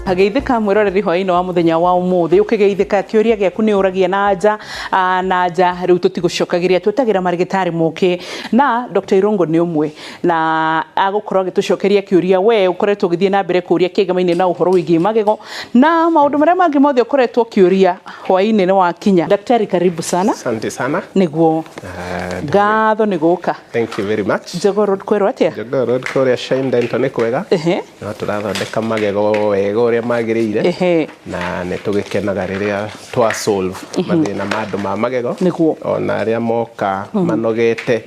Geithĩka mwĩroreri hwaĩ-inĩ wa mũthenya wa ũmũthĩ. Ũkĩgeithĩka, kĩũria gĩaku nĩ ũragia na nja na nja. Rĩu tũtigũcokagĩria, twĩtagĩra marĩgĩtarĩ mũkĩ na Dr. Irungu nĩ ũmwe na agũkorwo agĩtũcokeria kĩũria we ũkoretwo ũgĩthiĩ na mbere kũũria kĩgemaine na ũhoro wĩgiĩ magego na maũndũ marĩa mangĩ mothe ũkoretwo ũkĩũria. Hwaĩ-inĩ nĩ wakinya. Daktari, karibu sana. Asante sana. Nĩguo, ngatho nĩ gũka. Thank you very much. Jogoo Road kwerwo atĩa? Jogoo Road kũrĩa Shine Dental nĩ kwega. No tũrathondeka magego wega ũrĩa magĩrĩire. Na nĩ tũgĩkenaga rĩrĩa twa solve mathĩna ma andũ ma magego. Ona arĩa moka manogete,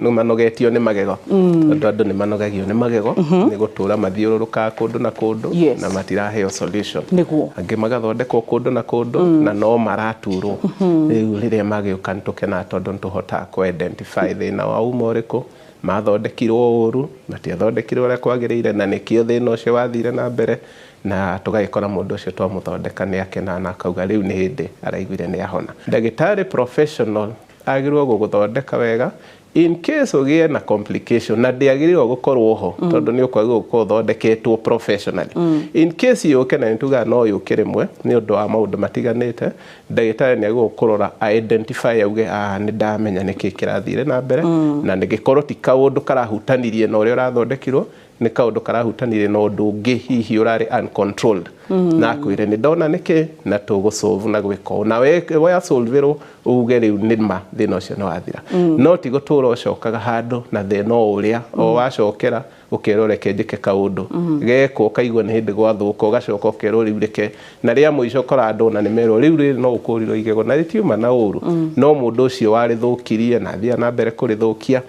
nĩ manogetio nĩ magego. Tondũ andũ nĩ manogagio nĩ magego, nĩ gũtũra mathiũrũrũkaga kũndũ na kũndũ na matiraheo solution. Angĩ magathondekwo kũndũ na kũndũ na no maraturwo. Rĩu rĩrĩa magĩũka nĩ tũkenaga tondũ nĩ tũhotaga kũ identify thĩna wao uma ũrĩkũ, mathondekirwo ũru, matiathondekirwo ũrĩa kwagĩrĩire, na nĩkĩo thĩna ũcio wathire na mbere, na tũgagĩkora mũndũ ũcio twamũthondeka nĩ akena na akauga rĩu nĩ hĩndĩ araiguire nĩ ahona. Ndagĩtarĩ professional agĩrĩirwo gũgũthondeka wega in case ũgĩe na complication, na ndĩagĩrĩirwo gũkorwo ho tondũ nĩ ũkwagĩrĩirwo gũkorwo ũthondeketwo professionally. In case yũke, na nĩ tugaga no yũke rĩmwe nĩ ũndũ wa maũndũ matiganĩte, ndagĩtarĩ nĩ agĩrĩirwo kũrora, identify, auge, "Ah, nĩ ndamenya nĩkĩ kĩrathire na mbere," na nĩgĩkorwo ti kaũndũ karahutanirie na ũrĩa ũrathondekirwo, nĩ kaũndũ karahutanirie na ũndũ ũngĩ hihi ũrarĩ uncontrolled, na akwĩre, "Nĩ ndona nĩkĩ na tũgũsolve na gwĩka ũũ," na wasolverwo uge rĩu nĩ ma thĩna ũcio nĩ wathira. No ti gũtũra ũcokaga handũ na thĩna o ũrĩa o wacokera, ũkerwo reke njĩke kaũndũ gekwo, ũkaigua nĩ hĩndĩ gwathũka, ũgacoka ũkerwo rĩu reke, na rĩa mũico ũkora andũ ona nĩ merwo rĩu rĩrĩ no ũkũrirwo igego na rĩtiuma na ũru, no mũndũ ũcio warĩthũkirie na athiaga na mbere kũrĩthũkia.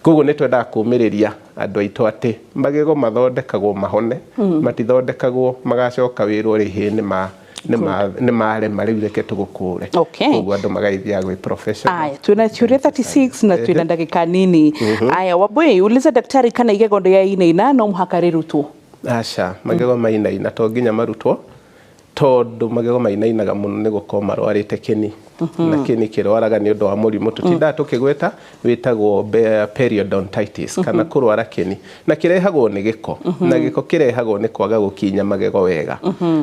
Koguo nĩ twendaga kũmĩrĩria andũ aitũ atĩ magego mathondekagwo mahone, matithondekagwo magacoka wĩrwo rĩhĩ nĩ marema, rĩu reke tũgũkũre. Koguo andũ magagĩthiaga gwĩ professional. Aya, twina ciũria 36 na twina ndagĩka nini. Aya, Wambui, uliza daktari kana igego rĩainaina no mũhaka rĩrutwo. Aca, magego mainaina to nginya marutwo, tondũ magego mainainaga mũno nĩ gũkorwo marwarĩte kĩni, na kĩni kĩrwaraga nĩ ũndũ wa mũrimũ tũtindaga tũkĩgweta wĩtagwo periodontitis kana kũrwara kĩni, na kĩrehagwo nĩ gĩko, na gĩko kĩrehagwo nĩ kwaga gũkinya magego wega.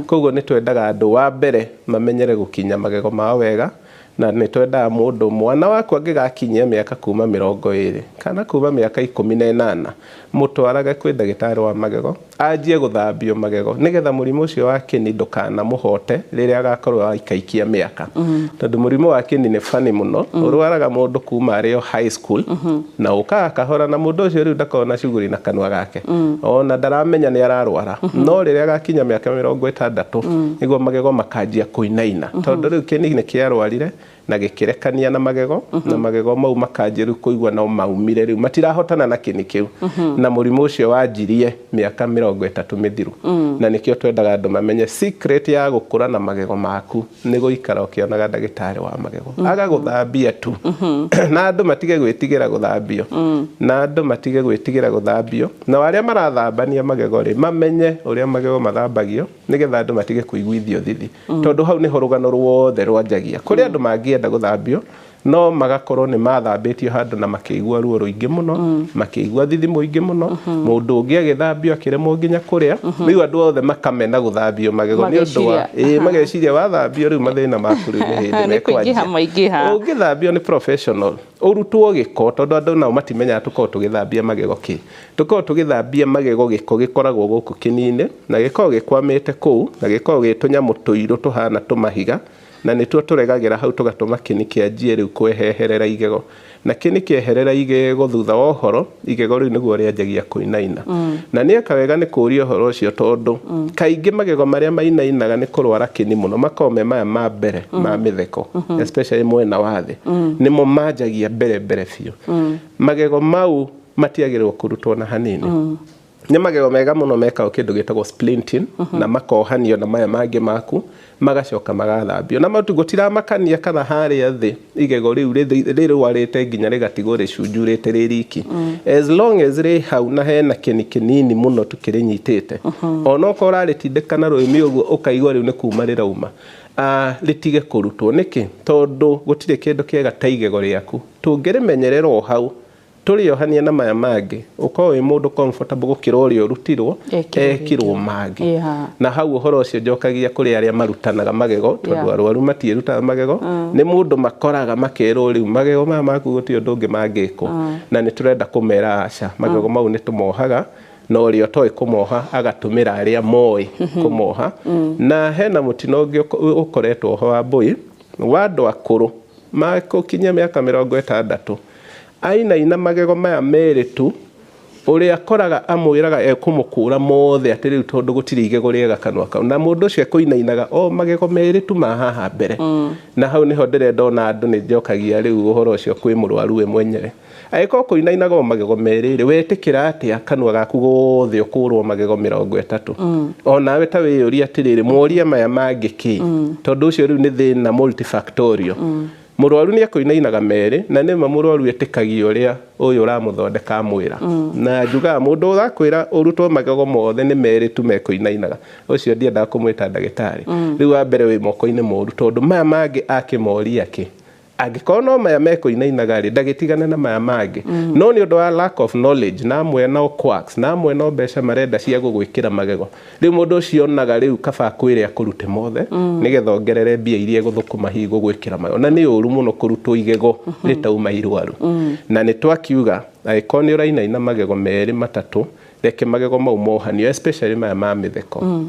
Koguo nĩ twendaga andũ wa mbere mamenyere gũkinya magego mao wega, na nĩ twendaga mũndũ mwana waku angĩgakinyia mĩaka kuma 20 kana kuma mĩaka 18, mũtwarage kwĩ ndagĩtarĩ wa magego anjie gũthambio magego nĩgetha mũrimũ ũcio wa kĩni ndũkanamũhote rĩrĩa agakorwo aikaikia mĩaka, tondũ mũrimũ wa kĩni nĩ bani mũno, ũrwaraga mũndũ kuma arĩ o high school na ũkaga kahora, na mũndũ ũcio rĩu ndakoragwo na shughuli na kanua gake, ona ndaramenya nĩ ararwara. No rĩrĩa agakinya mĩaka 60 nĩguo magego makanjia kũinaina, tondũ rĩu kĩni nĩ kĩarwarire na gĩkĩrekania na magego, na magego mau makanjia rĩu kũigua no maumire, rĩu matirahotana na kĩni kĩu, na mũrimũ ũcio wanjirie mĩaka 30 mĩthiru. Na nĩkĩo twendaga andũ mamenye secret ya gũkũra na magego maku nĩ gũikara ũkĩonaga ndagĩtarĩ wa magego agagũthambia tu, na andũ matige gwĩtigĩra gũthambio, na andũ matige gwĩtigĩra gũthambio, na arĩa marathambania magego rĩ, mamenye ũrĩa magego mathambagio nĩgetha andũ matige kũiguithio thithi, tondũ hau nĩho rũgano ruothe rwanjagia. Kũrĩ andũ mangĩenda gũthambio no magakorwo nĩ mathambĩtio handũ na makĩigua ruo rũingĩ mũno, makĩigua thithi mũingĩ mũno, mũndũ ũngĩ agĩthambio akĩremwo nginya kũrĩa. Rĩu andũ othe makamena gũthambio magego nĩ ũndũ wa Mageciria. Ĩĩ, mageciria wathambio rĩu mathĩna maku rĩu nĩ hĩndĩ Nĩ kũingĩha mekwanjia. Maingĩha. Ũngĩthambio nĩ professional, ũrutwo gĩko, tondũ andũ nao matimenyaga tũkoragwo tũgĩthambia magego kĩ, tũkoragwo tũgĩthambia magego gĩko gĩkoragwo gũkũ kĩni-inĩ, na gĩkoragwo gĩkwamĩte kũu, na gĩkoragwo gĩ tũnyamũ tũirũ tũhana tũmahiga, na nĩtuo tũregagĩra hau tũgatũma kĩni kĩanjie rĩu kweheherera igego, na kĩni kĩeherera igego, thutha wa ũhoro igego rĩu nĩguo rĩanjagia kũinaina. Na nĩ eka wega nĩ kũũria ũhoro ũcio, tondũ kaingĩ magego marĩa mainainaga nĩ kũrwara kĩni mũno makoragwo me maya ma mbere ma mĩtheko, especially mwena wa thĩ, nĩmo manjagia mbere mbere biũ. Magego mau matiagĩrĩirwo kũrutwo na hanini. Nĩ magego mega mũno mekagwo kĩndũ gĩtagwo splinting na makohanio na maya mangĩ maku, magacoka magathambio na matu. Gũtiramakania kana harĩa thĩ igego rĩu rĩrwarĩte nginya rĩgatigwo rĩcunjurĩte rĩ riki, as long as rĩ hau na hena kĩni kĩnini mũno tukĩrĩnyitĩte, onokorwo ũrarĩtindĩka na rũrĩmĩ ũguo ũkaigua rĩu nĩ kuma rĩrauma, rĩtige kũrutwo. Nĩkĩ? Tondũ gũtirĩ kĩndũ kĩega ta igego rĩaku. Tũngĩrĩmenyerera o hau. Tũrĩohania na maya mangĩ, ũkorwo wĩ mũndũ comfortable gũkĩra ũrĩa ũrutirwo ekirwo mangĩ. Na hau ũhoro ũcio njokagia kũrĩ arĩa marutanaga magego, tondũ arwaru matiĩrutaga magego, nĩ mũndũ makoraga makerwo rĩu magego maya maku gũtirĩ ũndũ ũngĩ mangĩkwo, na nĩ tũrenda kũmera aca, magego mau nĩ tũmohaga, na ũrĩa ũtoĩ kũmoha agatũmĩra arĩa moĩ kũmoha. Na hena mũtino ũngĩ ũkoretwo ho wa mbũi wa andũ akũrũ makũkinyia mĩaka 60, ainaina magego maya merĩ tu, ũrĩa akoraga amwĩraga ekũmũkũra mothe atĩ rĩu tondũ gũtirĩ igego rĩega kanua kau, na mũndũ ũcio ekũinainaga o magego merĩ tu ma haha mbere. Na hau nĩho ndĩrenda ona andũ nĩ njokagia rĩu ũhoro ũcio kwĩ mũrwaru we mwenyewe. Angĩkorwo kũinainaga o magego merĩ rĩ, wetĩkĩra atĩa kanua gaku gothe ũkũrwo magego 30? Onawe ta wĩyũria atĩrĩrĩ, moria maya mangĩ kĩ? Tondũ ũcio rĩu nĩ thĩna multifactorial. Mũrwaru nĩ ekũinainaga merĩ, na nĩma mũrwaru etĩkagia ũrĩa ũyũ ũramũthondeka amwĩra. Na njugaga mũndũ ũrakwĩra ũrutwo magego mothe nĩ merĩ tu mekũinainaga, ũcio ndiendaga kũmwĩta ndagĩtarĩ. Rĩu wa mbere wĩ moko-inĩ moru, tondũ maya mangĩ akĩmoria kĩ? Angĩkorwo no maya mekũinainaga rĩ, ndagĩtigane na maya mangĩ. No nĩ ũndũ wa lack of knowledge, na amwe no quacks, na amwe no mbeca marenda cia gũgwĩkĩra magego, rĩu mũndũ ũcio onaga rĩu kaba akwĩre akũrute mothe, nĩgetha ongerere mbia iria egũthũkũma hihi gũgwĩkĩra magego. Na nĩ ũru mũno kũrutwo igego rĩtauma irwaru. Na nĩ twakiuga angĩkorwo nĩ ũrainaina magego merĩ matatũ, reke magego mau mohanio, especially maya ma mĩtheko.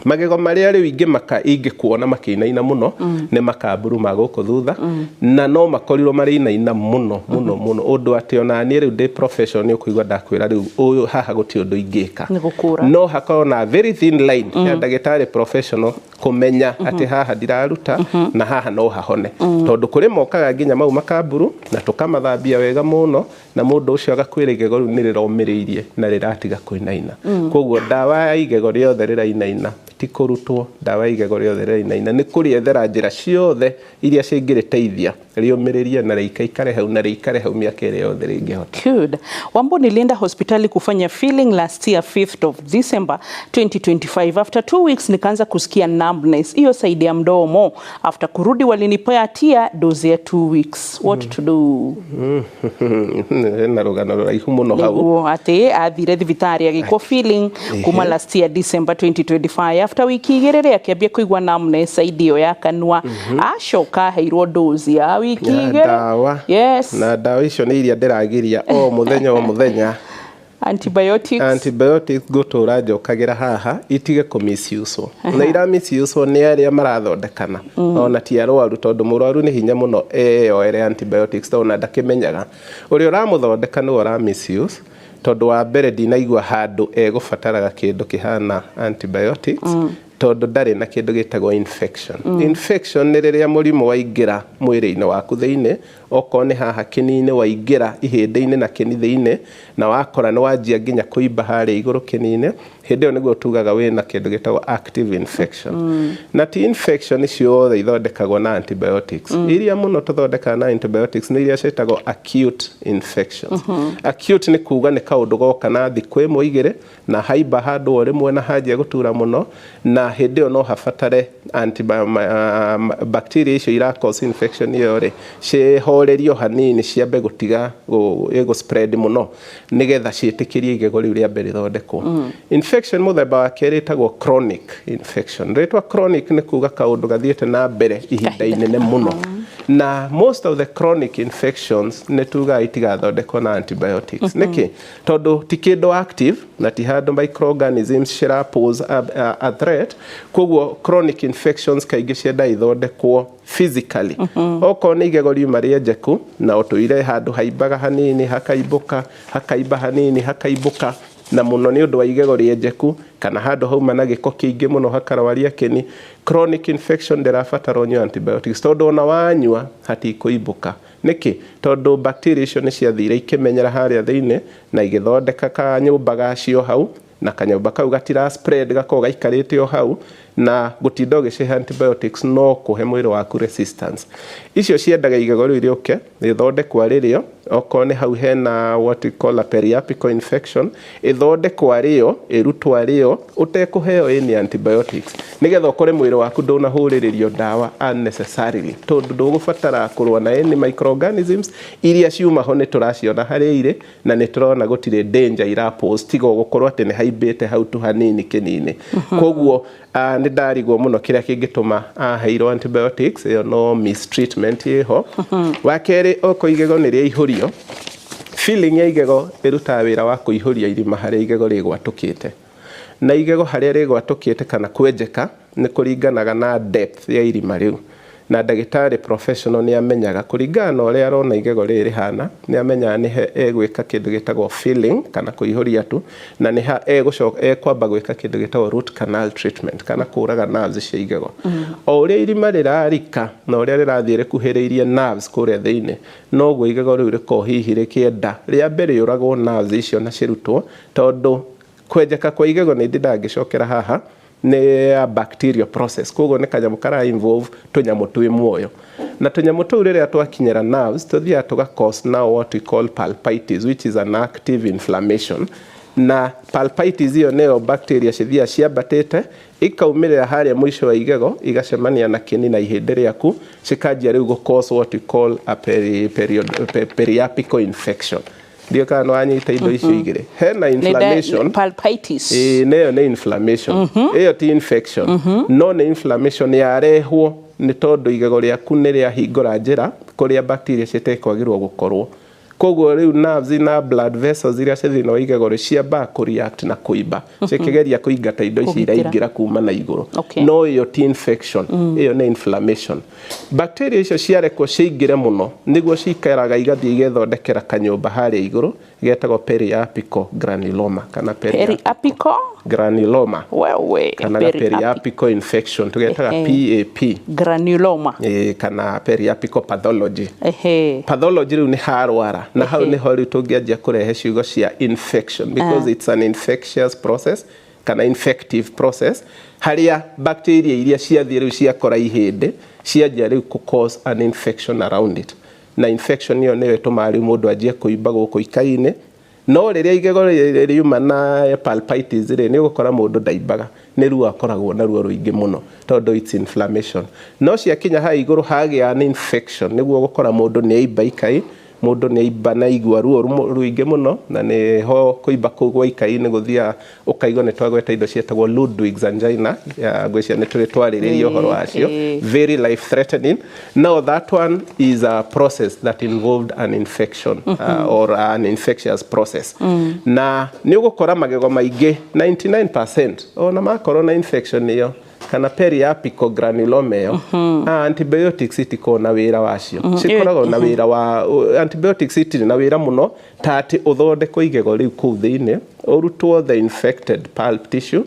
Magego marĩa rĩu ingĩmaka ingĩkuona makĩinaina mũno nĩ makamburu ma gũkũ thutha, na no makorirwo marĩinaina mũno mũno mũno ũndũ atĩ ona niĩ rĩu ndĩ profession nĩ ũkũigua ndakwĩra rĩu ũyũ haha gũtirĩ ũndũ ingĩka. No hakorwo na very thin line ya ndagĩtarĩ professional kũmenya atĩ haha ndiraruta na haha no hahone, tondũ kũrĩ mokaga nginya mau makamburu na tũkamathambia wega mũno, na mũndũ ũcio agakwĩra igego rĩu nĩ rĩromĩrĩirie na rĩratiga kũinaina. Koguo ndawa ya igego rĩothe rĩrainaina ti kũrutwo, ndawa ya igego rĩothe rĩrainaina nĩ kũrĩethera njĩra ciothe iria cingĩrĩteithia rĩũmĩrĩrie na rĩikaikare hau na rĩikare hau mĩaka ĩrĩa yothe rĩngĩhota. Good. Wambo, nilienda hospitali kufanya filling last year 5th of December 2025. After 2 weeks nikaanza kusikia numbness hiyo side ya mdomo. After kurudi walinipatia dose ya 2 weeks. What to do? Na rũgano rũraihu mũno hau. Nĩguo atĩ athire thibitarĩ agĩkwo filling kuma last year December 2025. After wiki igĩrĩ rĩ akĩambia kũigua numbness side ĩyo ya kanua. Acoka aheirwo dose ya wiki igĩrĩ. Yes. Na ndawa icio nĩ iria ndĩragiria o mũthenya o mũthenya. Antibiotics. Antibiotics ngũtũra njokagĩra haha itige kũ misuse. Na ira misuse nĩ arĩa marathondekana. Ona ti arwaru, tondũ mũrwaru nĩ hinya mũno eyoere antibiotics tondũ ona ndakĩmenyaga. Ũrĩa ũramũthondeka nĩwe ũra misuse, tondũ wa mbere ndinaigua handũ egũbataraga kĩndũ kĩhana antibiotics, tondũ ndarĩ na kĩndũ gĩtagwo infection. Infection nĩ rĩrĩa mũrimũ waingĩra mwĩrĩ-inĩ waku thĩinĩ, okorwo nĩ haha kĩni-inĩ waingĩra ihĩndĩ-inĩ na kĩni thĩinĩ, na wakora nĩ wanjia nginya kũimba harĩa igũrũ kĩni-inĩ, hĩndĩ ĩyo nĩguo tugaga wĩna kĩndũ gĩtagwo active infection. Na ti infection ciothe ithondekagwo na antibiotics. Iria mũno tũthondekaga na antibiotics nĩ iria ciĩtagwo acute infections. Acute nĩ kuga nĩ kaũndũ goka na thikũ ĩmwe igĩrĩ, na haimba handũ o rĩmwe na hanjia gũtura mũno, na hĩndĩ ĩyo no habatare bacteria icio ira cause infection ĩyo rĩ, cihorerio hanini ciambe gũtiga gũ spread mũno, nĩgetha ciĩtĩkĩrie igego rĩu rĩambe rĩthondekwo. Infection mũthemba wa kerĩ ĩtagwo chronic infection. Rĩtwa chronic nĩ kuga kaũndũ gathiĩte na mbere ihinda inene mũno. Na most of the chronic infections nĩ tugaga itigathondekwo na antibiotics. Nĩkĩ? Tondũ ti kĩndũ active na ti handũ microorganisms cira pose a threat. Koguo chronic infections kaingĩ cienda ithondekwo physically. Okorwo nĩ igego riuma rĩenjeku na ũtũire handũ haimbaga hanini hakaimbũka, hakaimba hanini hakaimbũka, na mũno nĩ ũndũ wa igego rĩenjeku kana handũ hauma na gĩko kĩingĩ mũno hakarwaria kĩni, chronic infection ndĩrabatara ũnyue antibiotics tondũ ona wanyua hatikũimbũka. Nĩkĩ? Tondũ bacteria icio nĩ ciathire ikĩmenyera harĩa thĩinĩ na igĩthondeka kanyũmba gacio hau, na kanyũmba kau gatira spread, gakorwo gaikarĩte o hau, na gũtinda ũgĩcihe antibiotics no kũhe mwĩrĩ waku resistance. Icio ciendaga igego rĩu rĩũke rĩthondekwo rĩrĩo Okorwo nĩ hau hena what we call a periapical infection, ĩthondekwo arĩyo, ĩrutwo arĩyo, ũtekũheo any antibiotics, nĩgetha ũkore mwĩrĩ waku ndũnahũrĩrĩrio ndawa unnecessarily, tondũ ndũgũbatara kũrũa na any microorganisms iria ciuma ho. Nĩ tũraciona harĩa irĩ na nĩ tũrona gũtirĩ danger ira pose, tiga gũkorwo atĩ nĩ haimbĩte hau tu hanini kĩnini. Koguo nĩ ndarigwo mũno kĩrĩa kĩngĩtũma aheirwo antibiotics. Ĩyo no mistreatment ĩho. Wa kerĩ, okorwo igego nĩ rĩaihũrio, filling ya igego ĩrutaga wĩra wa kũihũria irima harĩa igego rĩgwatũkĩte, na igego harĩa rĩgwatũkĩte kana kwenjeka nĩ kũringanaga na depth ya irima rĩu, na ndagĩtarĩ professional nĩ amenyaga kũringana na ũrĩa arona igego rĩrĩ rĩhana, nĩ amenyaga nĩ he egwĩka kĩndũ gĩtagwo filling kana kũihũria tu, na nĩ ha egũcoka ekwamba gwĩka kĩndũ gĩtagwo root canal treatment kana kũraga nerves cia igego. O ũrĩa irima rĩrarika na ũrĩa rĩrathiĩ rĩkuhĩrĩirie nerves kũrĩa thĩinĩ, noguo igego rĩu rĩkorwo hihi rĩkĩenda rĩambe rĩũragwo nerves icio na cirutwo, tondũ kwenjeka kwa igego, nĩ ndĩ ndangĩcokera haha, nĩ ya bacterial process. Koguo nĩ kanyamũ kara involve tũnyamũ twĩ muoyo, na tũnyamũ tũu rĩrĩa twakinyĩra nerves tũthiaga tũga cause now what we call pulpitis, which is an active inflammation. Na pulpitis ĩyo nĩyo bacteria cithiaga ciambatĩte ikaumĩrĩra harĩa mũico wa igego, igacemania na kĩni na ihĩndĩ rĩaku, cikanjia rĩu gũ cause what we call a periapical infection. Ndio kana wanyita indo icio igĩrĩ, hena inflammation. Pulpitis. Ĩĩ, nĩyo nĩ inflammation. Ĩyo ti infection, no nĩ inflammation yarehwo nĩ tondũ igego rĩaku nĩ rĩahingũra njĩra kũrĩa bacteria citekwagĩrwo gũkorwo. Koguo rĩu nerves na blood vessels iria ci thĩinĩ wa igego rĩ ciambaga kũ-react na kũimba cikĩgeria kũingata indo ici Kũgitĩra. iraingĩra kuma na igũrũ. Okay. No ĩyo ti infection, ĩyo nĩ inflammation. Bacteria icio ciarekwo ciingĩre mũno, nĩguo cikaraga igathiĩ igethondekera kanyũmba harĩa igũrũ getagwo periapical granuloma kana Periapical granuloma wewe kana ga periapical infection tũgetaga PAP. Granuloma. Ĩ, kana periapical pathology. Ehe. Pathology rĩu nĩ harwara, na hau nĩho rĩu tũngĩanjia kũrehe ciugo cia infection, because it's an infectious process kana infective process harĩa bacteria iria ciathiĩ rĩu ciakora ihĩndĩ cianjia rĩu kũ cause an infection around it, na infection ĩyo nĩyo ĩtũmaga rĩu mũndũ anjie kũimba gũkũ ikai-inĩ. No rĩrĩa igego riuma na pulpitis rĩ, nĩ ũgũkora mũndũ ndaimbaga, nĩ ruo akoragwo naruo rũingĩ mũno tondũ it's inflammation. No ciakinya haha igũrũ hagĩa an infection, nĩguo ũgũkora mũndũ nĩ aimba ikai, mũndũ nĩ aimba na igua ruo rũingĩ mũno, na nĩho kũimba kũu gwa ikai-inĩ gũthiaga ũkaigua nĩ twagweta indo ciĩtagwo Ludwig's angina. Ya ngwĩciria nĩ tũrĩ twarĩrĩria ũhoro wacio. Very life threatening. Now that one is a process that involved an infection or an infectious process. Na nĩ ũgũkora magego maingĩ, 99%, ona makorwo na infection ĩyo kana periapical granuloma ĩyo, antibiotics itikoragwo na wĩra wacio. Cikoragwo na wĩra wa antibiotics itirĩ na wĩra mũno ta atĩ ũthondekwo igego rĩu kũu thĩinĩ, ũrutwo the infected pulp tissue,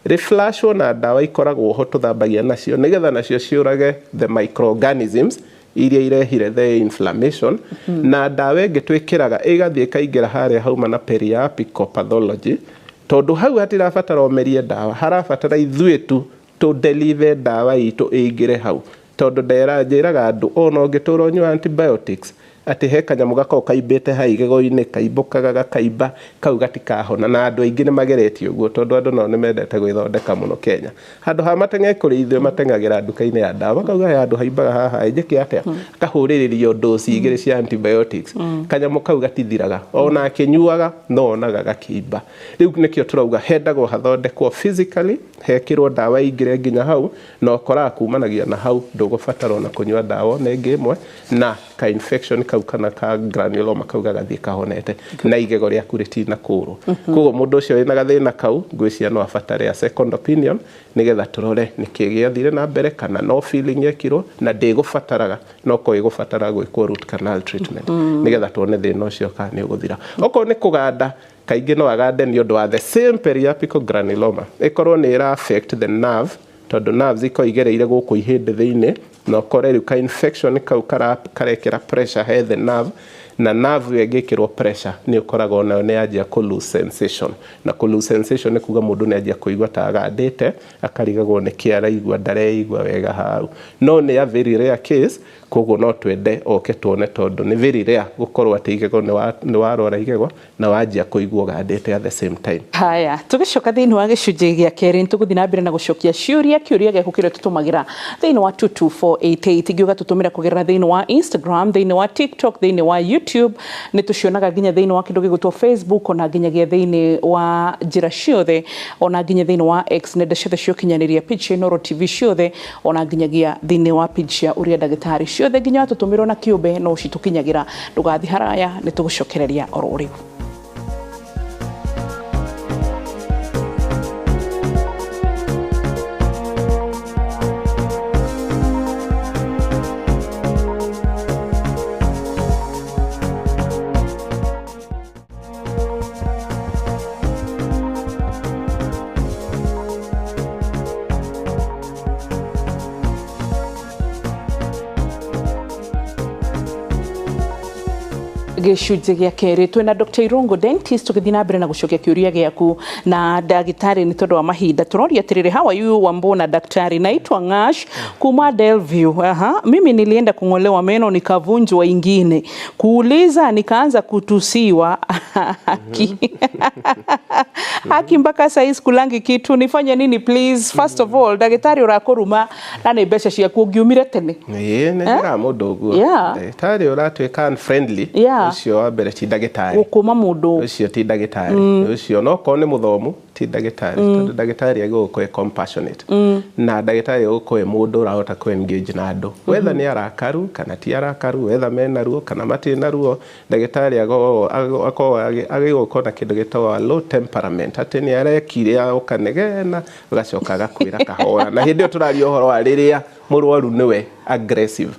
rĩflashwo na ndawa ikoragwo ho tũthambagia nacio nĩgetha nacio ciũrage the microorganisms iria irehire the inflammation, na ndawa ĩngĩ twĩkĩraga ĩgathiĩ ĩkaingĩra harĩa hauma na periapical pathology, tondũ hau hatirabatara ũmerie ndawa, harabatara ithuĩ tu tũ deliver ndawa itũ ĩingĩre hau, tondũ ndera njĩraga andũ ona ũngĩtũra ũnyua antibiotics, atĩ he kanyamũ gakoragwo kaimbĩte hau igego-inĩ, kaimbũkaga gakaimba, kau gatikahona. Na andũ aingĩ nĩ mageretie ũguo, tondũ andũ nao nĩ mendete gwĩthondeka mũno Kenya. Handũ ha mateng'e kũrĩ ithuĩ, mateng'agĩra nduka-inĩ ya ndawa, makauga he handũ haimbaga haha, njĩke atĩa? Akahũrĩrĩrio dosi igĩrĩ cia antibiotics, kanyamũ kau gatithiraga, ona akĩnyuaga no onaga gakĩimba. Rĩu nĩkĩo tũrauga hendagwo hathondekwo physically, hekĩrwo ndawa ĩingĩre nginya hau, na ũkoraga kumanagia na hau ndũgũbatara ona kũnyua ndawa ona ĩngĩ ĩmwe, na ka infection kau kana ka granuloma kau gagathiĩ kahonete na igego rĩaku rĩtinakũrwo. Koguo mũndũ ũcio wĩna gathĩna kau, ngwĩciria no abatare a second opinion nĩgetha tũrore nĩkĩ gĩathire na mbere, kana no filling yekirwo na ndĩgũbataraga, no korwo ĩgũbatara gwĩkwo root canal treatment nĩgetha tuone thĩna ũcio kana nĩ ũgũthira. Okorwo nĩ kũganda, kaingĩ no agande nĩ ũndũ wa the same periapical granuloma, ĩkorwo nĩ ĩra affect the nerve, tondũ nerves ikorwo igereire gũkũ ihĩndĩ thĩinĩ, na ũkore rĩu ka infection kau karekĩra pressure he the nerve. Na nerve ĩyo ĩngĩkĩrwo pressure nĩ ũkoraga onayo nĩ yanjia kũ lose sensation. Na kũ lose sensation nĩ kuga mũndũ nĩ anjia kũigua ta agandĩte, akarigagwo nĩkĩ araigua, ndareigua wega hau. No nĩ a very rare case, koguo no twende oke tuone, tondũ nĩ very rare gũkorwo atĩ igego nĩ warwara igego na wanjia kũigua ũgandĩte at the same time. Haya, tũgĩcoka thĩinĩ wa gĩcunjĩ gĩa kerĩ nĩtũgũthiĩ na mbere na gũcokia ciũria, kĩũria gĩaku kĩrĩa tũtũmagĩra thĩinĩ wa 22488. Ingĩ ũgatũtũmĩra kũgerera thĩinĩ wa Instagram, thĩinĩ wa TikTok, thĩinĩ wa YouTube, nĩ tũcionaga nginya thĩinĩ wa kĩndũ gĩgwĩtwo Facebook, ona nginyagia thĩinĩ wa njĩra ciothe, ona nginya thĩinĩ wa X, nenda ciothe cia ũkinyanĩria, page cia Inooro TV ciothe, ona nginyagia thĩinĩ wa page cia ũrĩa ndagĩtarĩ ciothe, nginya watũtũmĩrwo na kĩũmbe no citũkinyagĩra. Ndũgathiĩ haraya, nĩ tũgũcokereria oro rĩu. Gĩcunjĩ gĩa kerĩ twĩna Dr. Irungu, dentist, tũgĩthiĩ na mbere na gũcokia kĩũria gĩaku na ndagĩtarĩ. Nĩ tondũ wa mahinda tũroria atĩrĩrĩ, how are you Wambona daktari, naitwa Ngash kuma Delview. Aha, mimi nilienda kung'olewa meno nikavunjwa ingine, kuuliza nikaanza kutusiwa haki haki, mpaka saa hii sikulangi kitu, nifanye nini please? First of all, ndagĩtarĩ ũrakũruma na nĩ mbeca ciaku, ũngiumire tene. Ĩĩ, nĩ njĩraga mũndũ ũguo. Ndagĩtarĩ ũratuĩka unfriendly, ũcio wa mbere ti ndagĩtarĩ. Gũkũma mũndũ. Ũcio ti ndagĩtarĩ ũcio, no korwo nĩ mũthomu ti ndagĩtarĩ, tondũ ndagĩtarĩ agĩrĩirwo gũkorwo e compassionate, na ndagĩtarĩ agĩrĩirwo gũkorwo e mũndũ ũrahota kũ engage na andũ, whether nĩ arakaru kana ti arakaru, whether mena ruo kana matirĩ na ruo. Ndagĩtarĩ akorwo agĩrĩirwo gũkorwo na kĩndũ gĩtagwo low temperament, atĩ nĩ arekiria ũkanegena ũgacoka agakwĩra kahora, na hĩndĩ ĩyo tũraria ũhoro wa rĩrĩa mũrwaru nĩwe aggressive.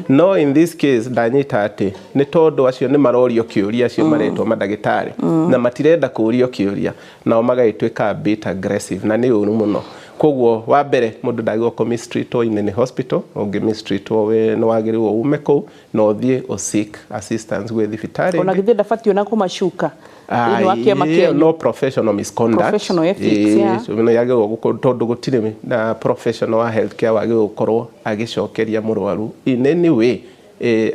No in this case ndanyita atĩ nĩ tondũ acio nĩ marorio kĩũria, acio maretwo mandagĩtarĩ na matirenda kũũrio kĩũria, nao magagĩtuĩka a bit aggressive, na nĩ ũru mũno. Koguo wa mbere, mũndũ ndagĩrĩirwo kũ mistreatwo in any hospital. Ũngĩ mistreatwo we nĩ wagĩrĩirwo ume kũu na ũthiĩ ũ seek assistance gwĩ thibitarĩ Ona ĩngĩ. Githĩ ndabatiĩ ona kũmacuka thĩinĩ wa kĩama Ĩyo kĩanyu? No professional misconduct. Professional ethics, yeah. Nĩ yagĩrĩirwo tondũ gũtirĩ na professional wa healthcare wagĩrĩirwo gũkorwo agĩcokeria mũrwaru in any way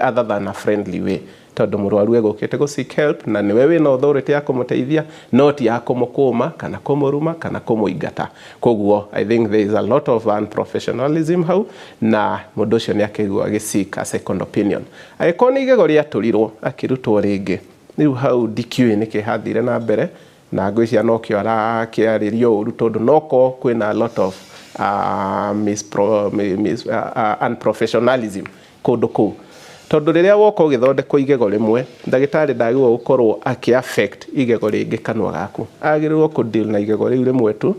other than a friendly way, tondũ mũrwaru egũkĩte gũ seek help na nĩwe wĩna authority ya kũmũteithia, no ti ya kũmũkũma kana kũmũruma kana kũmũingata. Koguo I think there is a lot of unprofessionalism hau, na mũndũ ũcio nĩ akĩrwo agĩ seek a second opinion. Angĩkorwo nĩ igego rĩatũrirwo akĩrutwo rĩngĩ, rĩu hau ndikĩũĩ nĩkĩ hathire na mbere, na ngwĩciria nokĩo arakĩarĩrio ũru, tondũ noko kwĩna a lot of unprofessionalism kũndũ kũu, tondũ rĩrĩa woka ũgĩthondekwo igego rĩmwe, ndagĩtarĩ ndagĩrĩirwo gũkorwo akĩ affect igego rĩngĩ kanua gaku. Agĩrĩirwo kũ deal na igego rĩu rĩmwe tu,